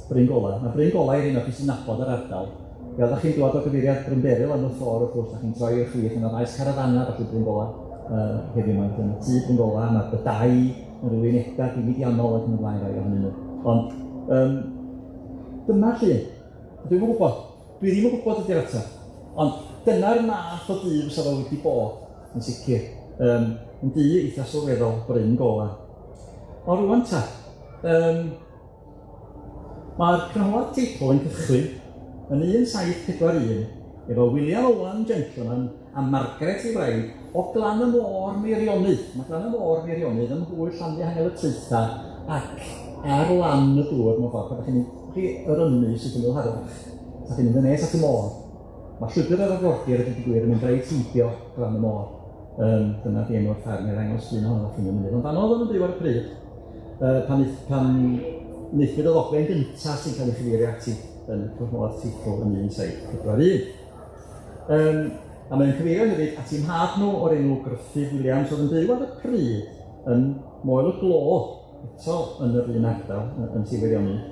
Bryn Gola, mae Bryn Gola i'r un o chi sy'n nabod yr ardal, fel da chi'n dod o gyfeiriad Bryn Beryl am y ffordd wrth gwrs, da chi'n troi i'r chwith, yna faes carafana, felly Bryn Gola uh, heddiw yma, dyna tŷ Bryn Gola, mae'r bydau, mae rhyw unedau diwydiannol ac yn y blaen rai ohonyn nhw. Ond um, dyma'r llun. Dwi'm yn gwybod. Dwi ddim yn gwybod ydy'r ateb. Ond dyna'r math o dŷ fysa fo wedi bod, yn sicr. Yym, yn dŷ eitha sylweddol, Bryn Gola. O rŵan ta, yym, mae'r crynhoad teitl yn cychwyn. yn 1741 efo William Owen Gentleman a Margaret ei wraig o Glan y Môr Meirionnydd. Ma' Glan y Môr Meirionnydd ym mhwyll Llanfihangel y Traetha ac ar lan y dŵr mewn ffordd, pan 'dach chi'n mynd chi yr ynys sydd yn Harlech, 'dach chi'n mynd yn nes at y môr. Ma' llwybr yr arfordir a deud y gwir yn mynd reit heibio Glan y Môr. Yym dyna 'di enw'r fferm, nai ddangos llun ohono fo chi mewn munud. Ond fan o'dd o'n byw ar y pryd, yy pan neith- pan wnaethpwyd y ddogfen gynta sy'n cael ei chyfeirio ati yn y cofnod teitl yn 1741. Yym a mae'n cyfeirio hefyd at 'u nhad nhw o'r enw Gruffydd Williams oedd yn byw ar y pryd yn Moel y Glo, eto yn yr un ardal yn Sir Feirionnydd.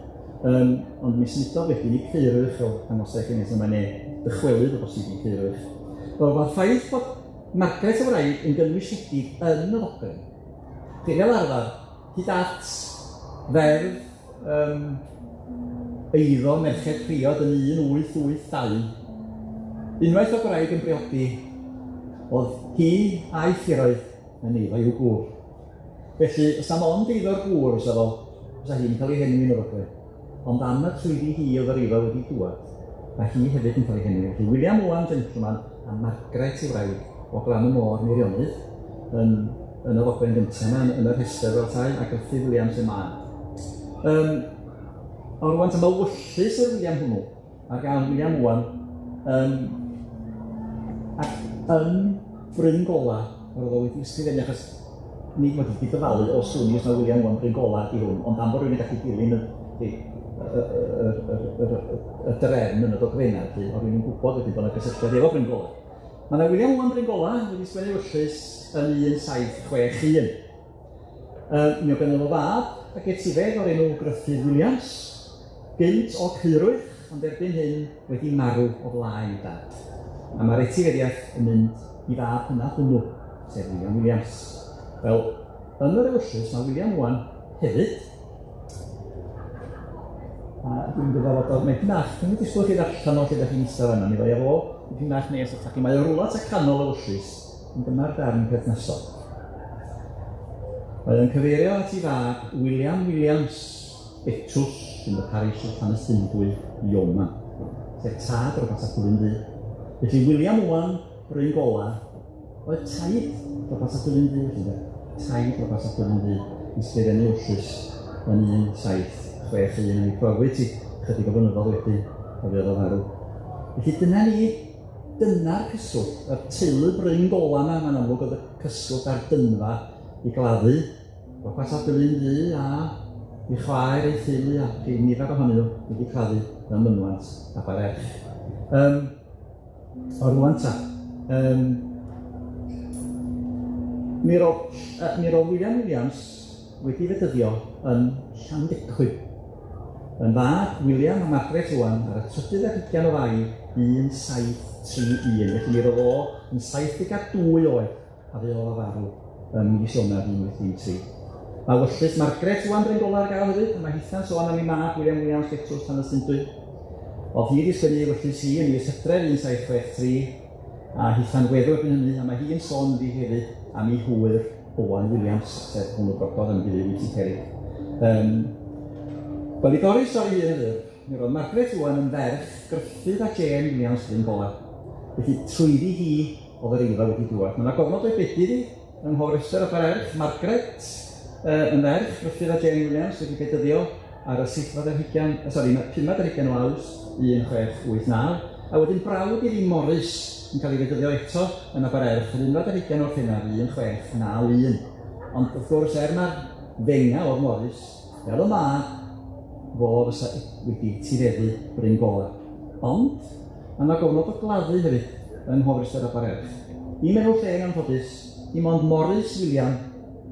Yym ond mi symudodd wedyn i Caerwych fel dangosai chi nes yma neu dychwelyd o bosib i Caerwych. Wel ma'r ffaith bod Margaret y wraig yn gynwysiedig yn y ddogfen, chi fel arfer, hyd at ddeddf yym eiddo merched priod yn 1882, unwaith o'dd gwraig yn briodi, o'dd hi a'i thiroedd yn eiddo i'w gŵr. Felly, os na mond eiddo'r gŵr fysa fo, fysa hi'n cael ei henwi yn y ddogfen. Ond am y trwyddi hi oedd yr eiddo wedi dŵad, mae hi hefyd yn cael ei henwi. Felly William Owen, gentleman, a Margaret ei wraig o Glan y Môr, Meirionnydd, yn, yn y ddogfen gyntaf yma, yn, yn y rhestr fel tai, a Gruffydd Williams y mab. Um, ond rwan, ta mae wyllys yr William hwnnw, ar gael William Owen, um, ac yn Bryn Gola, yr oedd o wedi ysgrifennu, achos nid wedi wedi dyfalu o swn i os mae William Owen Bryn Gola ydi hwn, ond am bod rhywun yn gallu dilyn y, y, y, y, y, y, y, y drefn yn y dogfennau, felly, o rhywun yn gwybod wedyn bod yna gysylltiad efo Bryn Gola. Mae yna William Owen Bryn Gola wedi sgwennu wyllys yn 1761. Mi oedd gynno fo fab ac etifedd o'r enw Gruffydd Williams, gynt o Caerwydd, ond erbyn hyn wedi marw o flaen ei dad. A mae'r etifeddiaeth yn mynd i fab hynaf hwnnw, sef William Williams. Wel, yn yr ewyllys mae William Owen hefyd, a dwi'n gwybod bod o, mae'n bach, dwi'n mynd disgwyl chi ddarllen o lle ydych chi'n eistedd fan'na, mi ddoi â fo dipyn bach nes atach chi. Mae o rwla tua canol y ewyllys, Ond dyma'r darn perthnasol. Mae o'n cyfeirio at ei fab William Williams, Betws, yn y parish of Llanystumdwy, Yeoman, sef tad Robert ap Gwilym Ddu. Felly William Owen, Bryn Gola, oedd taid Robert ap Gwilym Ddu, felly ynde? Taid Robert ap Gwilym Ddu, i sgrifennu wrthys yn 1761, a mi profwyd hi chydig o flynyddoedd wedyn, a fuodd o farw. Felly dyna ni. Dyna'r cyswllt, y teulu Bryn Gola 'ma, mae'n amlwg oedd y cyswllt a'r dynfa i gladdu Robert ap Gwilym Ddu a ei chwaer, ei theulu a chi nifer ohonyn nhw wedi claddu mewn mynwent Aber-erch. Yym, o rŵan ta, yym, mi ro'dd yy mi ro'dd William Williams wedi fedyddio yn Llandecwyn. Yn fab William a Margaret Owen ar y trydydd ar hugain o Fai 1731, felly mi ro'dd o yn 72 oed a fuodd o farw ym mis Ionawr 1813. Mae wyllys Margaret Owen Bryn Gola ar gael hefyd, a mae hitha'n sôn am ei mab William Williams Betws Llanystumdwy. O'dd hi 'di sgwennu ei wyllys hi ym mis Hydref 1763, a hitha'n weddw erbyn hynny, a mae hi'n sôn ynddi hefyd am ei hwyr Owain Williams, sef hwnnw brododd yn Nhŷ Wyt Cerrig. Yym, wel i dorri stori hir yn fyr, mi roedd Margaret Owen yn ferch Gruffydd a Jane Williams Bryn Gola. Felly trwyddi hi oedd yr eiddo wedi dŵad. Mae yna gofnod o'i bedydd hi yng Nghofrestr Aber Erch, Margaret yn ferch Gruffydd a Jane Williams wedi bedyddio ar y seithfed ar hugain, sori, mae'r pumed ar hugain o Awst 1689, a wedyn brawd iddi Morris yn cael ei fedyddio eto yn Aber-erch yr unfed ar hugain o Orffennaf 1691. Ond wrth gwrs, er mae'r fenga oedd Morris, fel y mab, fo fysa wedi tireffu Bryn Gola. Ond, mae yna gofnod o gladdu hefyd yng Nghofrestr Aber-erch. Dim enw lle yn anffodus, dim ond Morris William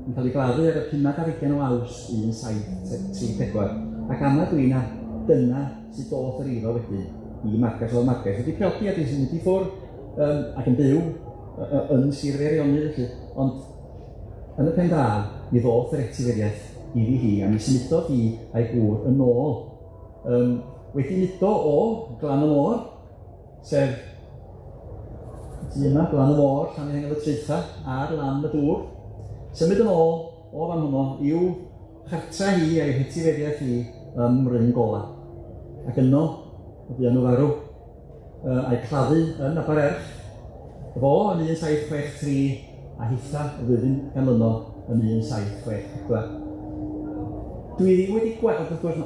yn cael ei gladdu ar y pumed ar hugain o Awst 1734, ac ama dwi na dyna sut doth yr eiddo wedyn i Margaret. Oedd Margaret wedi priodi a 'di symud i ffwrdd yym ac yn byw yn Sir Feirionnydd felly, ond yn y pen draw mi ddoth yr etifeddiaeth iddi hi a mi symudodd hi a'i gŵr yn ôl yym wedi mudo o Glan y Môr sef y tŷ yma, Glan y Môr, Llanfihangel y Traetha, ar lan y dŵr. Symud yn ôl o fan hwnnw i'w chartra hi a'i hetifeddiaeth hi ym Mryn Gola. Ac yno y buon nhw farw, a'i claddu yn Abererch, fo yn 1763 a hitha y flwyddyn ganlynol yn 1764. Dwi ddim wedi gweld, wrth gwrs,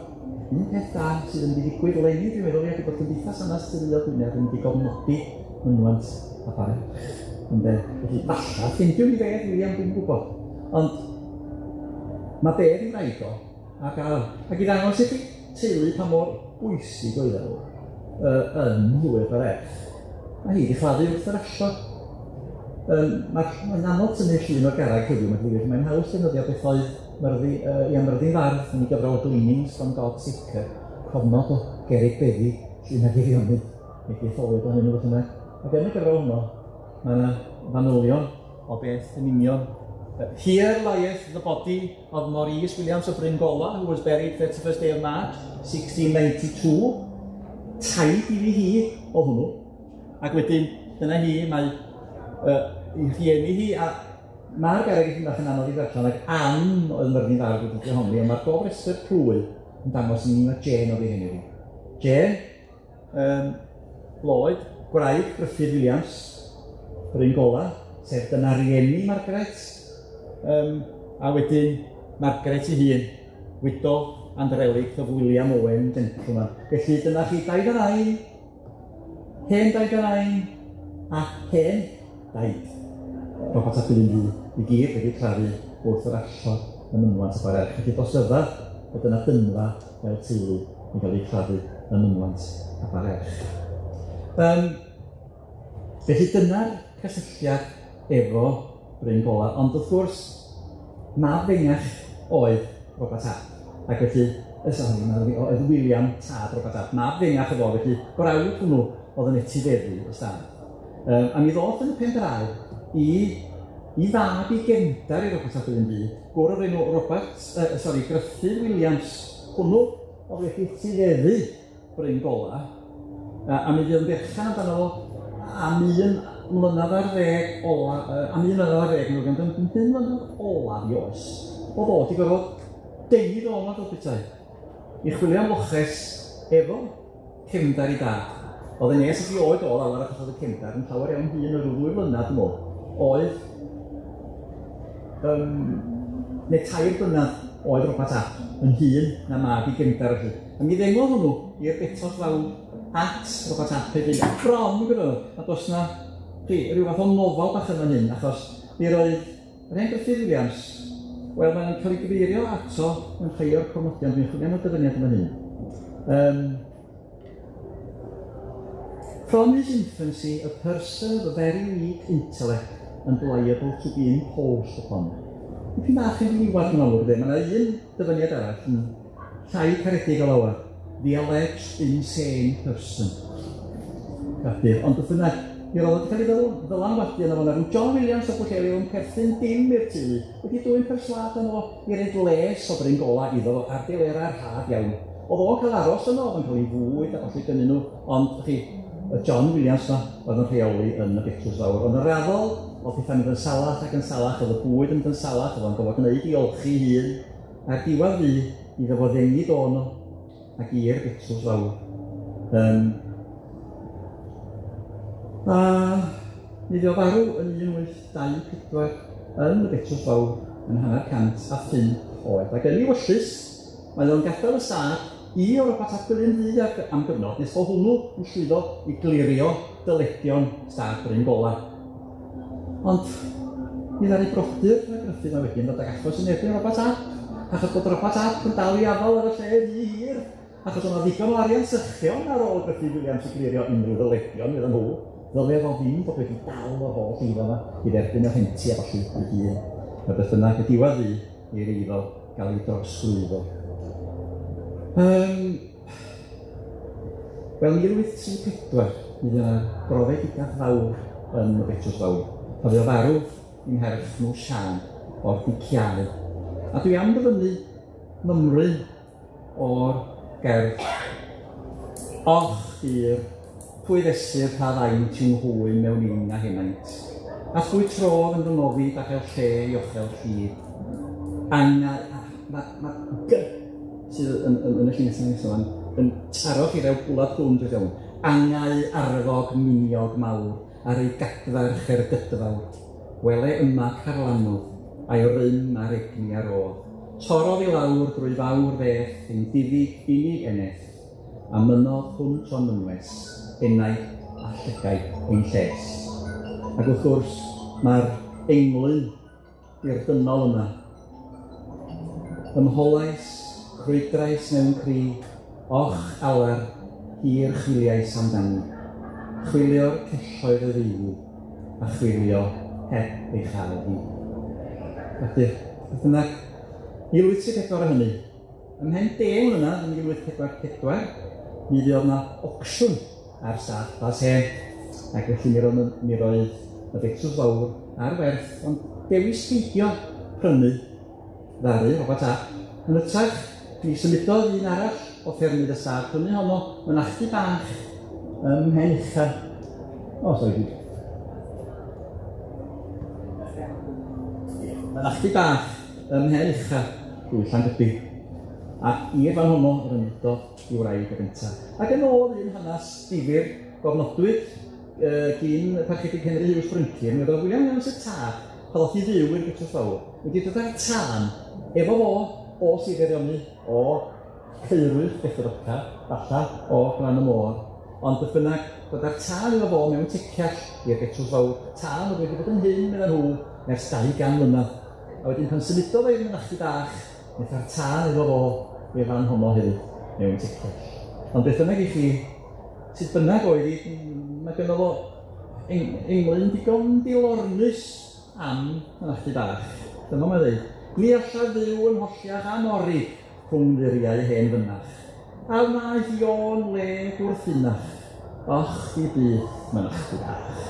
un peth da sydd yn mynd i ddigwydd eleni, dwi'n meddwl, ydy bod Cymdeithas Hanes Teuluol Gwynedd yn mynd i gofnodi mynwent Abererch. Ynde? Felly, falla, ffeindiwn ni beth, William, dwi'm yn gwybod. Ond mae bedd i wraig o ar gael. Ac i ddangos i chi teulu pa mor bwysig oedd nhw yn Nhŵr Abererch, mae hi wedi chladdu wrth yr allor. Mae'n anodd tynnu llun o'r garreg heddiw, mae'n digwydd. Mae'n haws defnyddio beth oedd Myrddi, ia, Myrddin Fardd yn ei gyfrol Gleanings from God's Acre, cofnod o gerrig beddi Llyn ag Eifionydd, neu detholiad ohonyn nhw beth bynnag. Ac yn y gyfrol honno, mae yna fanylion o beth yn union. Here lieth the body of Maurice Williams of Bryn Gola, who was buried 31st day of March, 1692. Taid iddi hi o hwnnw. Ac wedyn, dyna hi, mae ei rhieni hi, a mae'r garreg eitha bach yn anodd i ddarllen, ac Ann oedd Myrddin Fardd wedi dehongli, ond mae'r gofrestr plwy yn dangos i ni mae Jane oedd ei henw hi. Jane, Lloyd, gwraig Gruffydd Williams, Bryn Gola, sef dyna rieni Margaret, a wedyn Margaret ei hun, widow and relict of William Owen, gentleman. Felly dyna chi daid a nain, hen daid a nain, a hen daid. Robert ap Gwilym Ddu i gyd wedi claddu wrth yr allor yn mynwent Abererch. Felly dos ryfedd bod yna dynfa fel teulu yn cael ei chladdu yn mynwent Abererch. Felly dyna'r cysylltiad efo Bryn Gola, ond wrth gwrs, mab fengach oedd Robert Ap, ac felly, sorry, oedd William tad Robert Ap, mab fengach oedd o, felly brawd hwnnw oedd yn etifeddu y stad. A mi ddoth yn y pen draw i fab i gefndar i Robert Ap Gwilym Ddu, gwr o'r enw Robert, sorry, Gruffydd Williams, hwnnw oedd wedi etifeddu Bryn Gola, a mi fuodd yn berchen amdano fo am 1 mlynedd ar ddeg ola, am 1 mlynedd ar ddeg, mae'n yn 5 mlynedd olaf i oes. Oedd o wedi gorfod denu do yma fel petai, i chwilio am loches efo cefndar i dad. Oedd yn nes at i oed o lawer achos oedd y cefndar yn llawer iawn hŷn o ryw 2 flynedd, dwi'n meddwl, oedd neu 3 blynedd oedd Robert Ap yn hŷn na mab i gefndar felly. A mi ddengodd hwnnw i'r betws fawr at Robert Ap hefyd, a bron gyda nhw, a does na chi, rhyw fath o nofel bach yn fan hyn, achos mi roedd yr hen Gruffydd Williams, wel, mae'n cael ei gyfeirio ato yn rhai o'r cofnodion, dwi'n chwilio am y dyfyniad yn fan hyn. From his infancy, a person of a very weak intellect and liable to be imposed upon. Dipyn bach yn ddiniwad yn amlwg, mae yna un dyfyniad arall yn llai caredig o lawer. The alleged insane person. Gadir. Ond beth bynnag, mi roedd wedi cael ei ddylanwadu yno fo, na rhyw John Williams o Bwllheli oedd yn perthyn dim i'r teulu, wedi dwyn perswâd yno fo i roid les o Bryn Gola iddo fo ar delerau rhad iawn. Oedd o'n cael aros yno, oedd o'n cael ei fwyd a ballu gynnyn nhw, ond chi, y John Williams yma oedd yn rheoli yn y Betws Fawr. Ond yn raddol, oedd pethau'n mynd yn salach ac yn salach, oedd y bwyd yn mynd yn salach, oedd o'n gorfod gwneud i olchi hun, a'r diwedd fu iddo fo ddenu do yno ac i'r Betws Fawr. A mi fuodd farw yn 1824 yn y Betws Fawr yn 105 oed. Ac yn ei wyllys, mae o'n gadael y stad i Robert ap Gwilym Ddu am gyfnod nes bod hwnnw yn llwyddo i glirio dyledion stad Bryn Gola. Ond mi ddaru brodyr y Gruffydd yma wedyn ddod ag achos yn erbyn Robert Ap, achos bod Robert Ap yn dal i afael ar y lle rhy hir, achos o'na ddigon o arian sychion ar ôl Gruffydd Williams i glirio unrhyw ddyledion, medden nhw. Ddylia fo ddim bod wedi dal yr holl eiddo yma i dderbyn y rhenti a ballu ei hun. A beth bynnag, y diwedd fu i'r eiddo gael ei drosglwyddo. Wel, 1834, mi fydd yna brofedigaeth fawr yn y Betws Fawr. A fydd o farw yng ngherdd nhw Siân o'r diciâu. A dwi am ddyfynnu mymryn o'r gerdd. Och, hir, pwy fesur pa faint yw hwy mewn un a henaint, a phwy trodd yn fy ngofid a chael lle i ochel llid. Angau, ma G sydd yn y llinell nesaf yma, yn taro chi fel bwlad hwn, dwi'n iawn. Angau arfog miniog mawr ar ei gadfarch ergydfawr. Wele yma carlamodd, a'i rym a'r egni ar ôl. Torrodd i lawr drwy fawr feth ein difyg unig eneth, a mynnodd hwnt o'n mynwes, enaid a llygaid ein lles. Ac wrth gwrs, mae'r englyn i'r dynol yma. Ymholais, crwydrais mewn cri, och alar, hir chwiliais amdani. Chwilio'r celloedd y ddeulu, a chwilio heb ei chael hi. Felly, beth bynnag, 1834 o hynny, ymhen 10 mlynedd, yn 1844, mi fuodd 'na ocsiwn ar stad Plas Hen, ac felly mi roedd mi roedd y Betws Fawr ar werth, ond dewis peidio prynu ddaru Robert Ap. Yn hytrach, mi symudodd un arall o ffermydd y stad prynu honno, mynachdy bach ym Mhen Ucha. O, sori, dwi... Mynachdy bach ym Mhen Ucha, drwy Llangybi. Ac i'r fan honno yr ymfudodd i wraig y gynta. Ac yn ôl un hanes difyr gofnodwyd gin y Parchedig Henry Hughes Bryncir, mi oedd William Williams y tad, pan ddoth i fyw i'r Betws Fawr, wedi dod â'r tân efo fo o Sir Feirionnydd, o Caerwys, Bethroca, falla o Glan y Môr, ond beth bynnag, dod â'r tân efo fo mewn teciall i'r Betws Fawr, tân oedd wedi bod yn hyn, medda nhw, ers 200 mlynedd. A wedyn pan symudodd o i'r mynachdy bach, Aeth â'r tân iddo fo i'r fan honno hefyd, mewn tecell. Ond beth bynnag i chi, sut bynnag oedd hi, mae gynno fo englyn digon dilornus am mynachdy bach. Dyma mae'n dweud, Mi allaf fyw yn holliach am orig rhwng muriau hen fynach. A wnaeth Iôn le gwrthunach, och i byth mynachdy bach.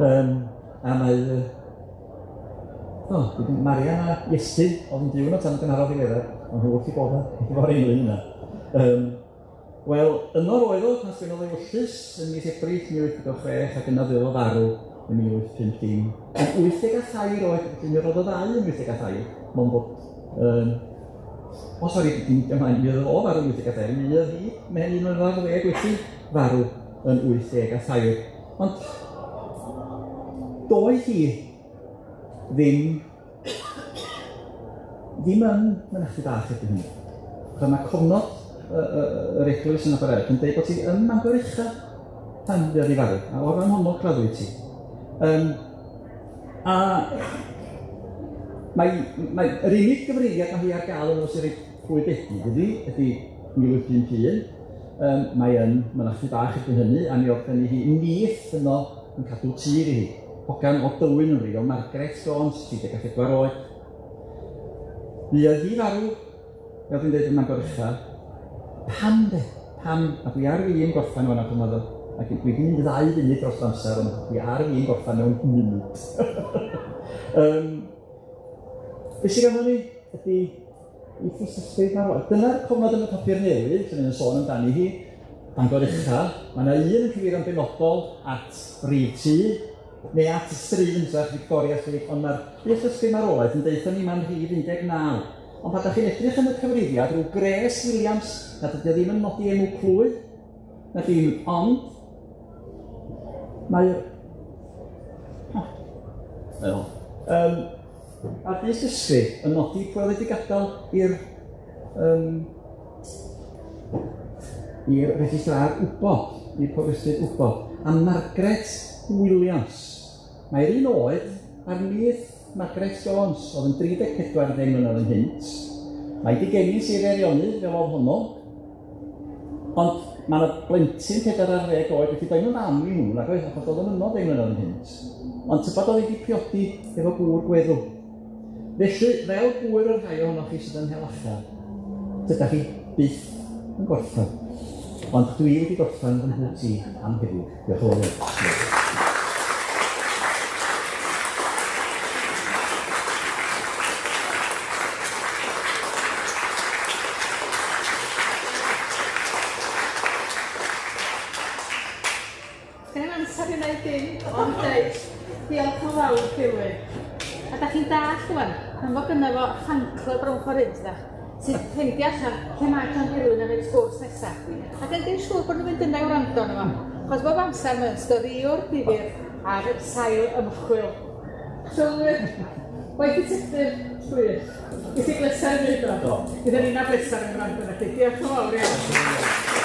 Um, a mae O, wedyn Marian a Iestyn oedd yn byw yno tan y gynharaf ddiweddar, ond nhw wrth 'u bodda efo'r englyn yna. Yym, wel, yno roedd o pan sgwennodd ewyllys yn mis Ebrill 1846 ac yna fuodd o farw yn 1850. Yn 83 oed, felly mi roedd o ddau yn 83, mond bod yym o sori, dim ymlaen, mi oedd o farw yn 83, mi oedd hi, mhen un mlynedd ar ddeg wedi farw yn 83. Ond doedd hi ddim ddim yn mynachdy bach erbyn hynny. Achos ma' cofnod yy yy yr eglwys yn Abererch yn deud bod hi ym Mangor Ucha pan fuodd hi farw, a o'r fan honno claddwyd hi. Yym a mae mae yr unig gyfrifiad ma' hi ar ga'l yn sy'n rhoi pwy bedi iddi ydi 1851. Yym mae yn mynachdy bach erbyn hynny, a mi o'dd gynni hi nith yno yn cadw tŷ iddi hi. Hogan o Dywyn yn wreiddiol, Margaret Jones, 34 oed. Fuodd hi farw, fel dwi'n deud, yn Mangor Ucha. Pam de? Pam? A dwi ar fin gorffen ŵan ac yn ac dwi 'di mynd ddau funud dros amser, ond dwi ar fin gorffen mewn munud. Yym, be sy ganddo ni ydi 'i thystysgrif marwolaeth. Dyna'r cofnod yn y papur newydd lle mae'n sôn amdani hi, Bangor Ucha. Mae yna un yn cyfeirio'n benodol at rif tŷ, neu at y stryd yn hytrach, Victoria Street, ond mae'r thystysgrif marwolaeth yn deutha ni ma'n rhif 19. Ond pan 'dach chi'n edrych yn y cyfrifiad, rhyw Grace Williams, na dydy o ddim yn nodi enw plwy, na dim, ond mae o, mae o. Yym, A'r dystysgrif yn nodi pwy oedd wedi gadael i'r yym i'r registrar wbod, i'r cofrestrydd wbod, a Margaret Williams. Mae'r un oed a'r nith Margaret Jones, oedd yn 34 ddeng mlynedd ynghynt. Mae 'di geni Sir Feirionnydd fel o'dd honno, ond ma' 'na blentyn 14 oed, felly doedd 'im yn fam i hwnnw nag oedd, achos o'dd o'n yno ddeng mlynedd ynghynt. Ond tybad oedd hi 'di priodi efo gŵr gweddw. Felly, fel gŵyr y rhai ohonoch chi sydd yn hel allan, dydach chi byth yn gorffen. Ond dwi wedi gorffen fy nghwt i am heddiw. Diolch yn fawr iawn. Sgen i'm amser i wneud dim ond deud diolch yn fawr Dilwyn. A 'dach chi'n dallt ŵan, pan fo gynno fo fan club rownd ffor hyn tydach? Sy'n ffeindio allan lle mae John Dilwyn am ei sgwrs nesa. Ac yn gwneud siŵr bod nhw'n mynd yna i wrando arno fo. Achos bob amser mae'n storïwr difyr ar sail ymchwil. Sylwyr, waith ditectif, gwych. Ges i bleser yn neud o. Do. Gyda ni'n bleser yn gwrando arnoch chi. Diolch yn fawr iawn.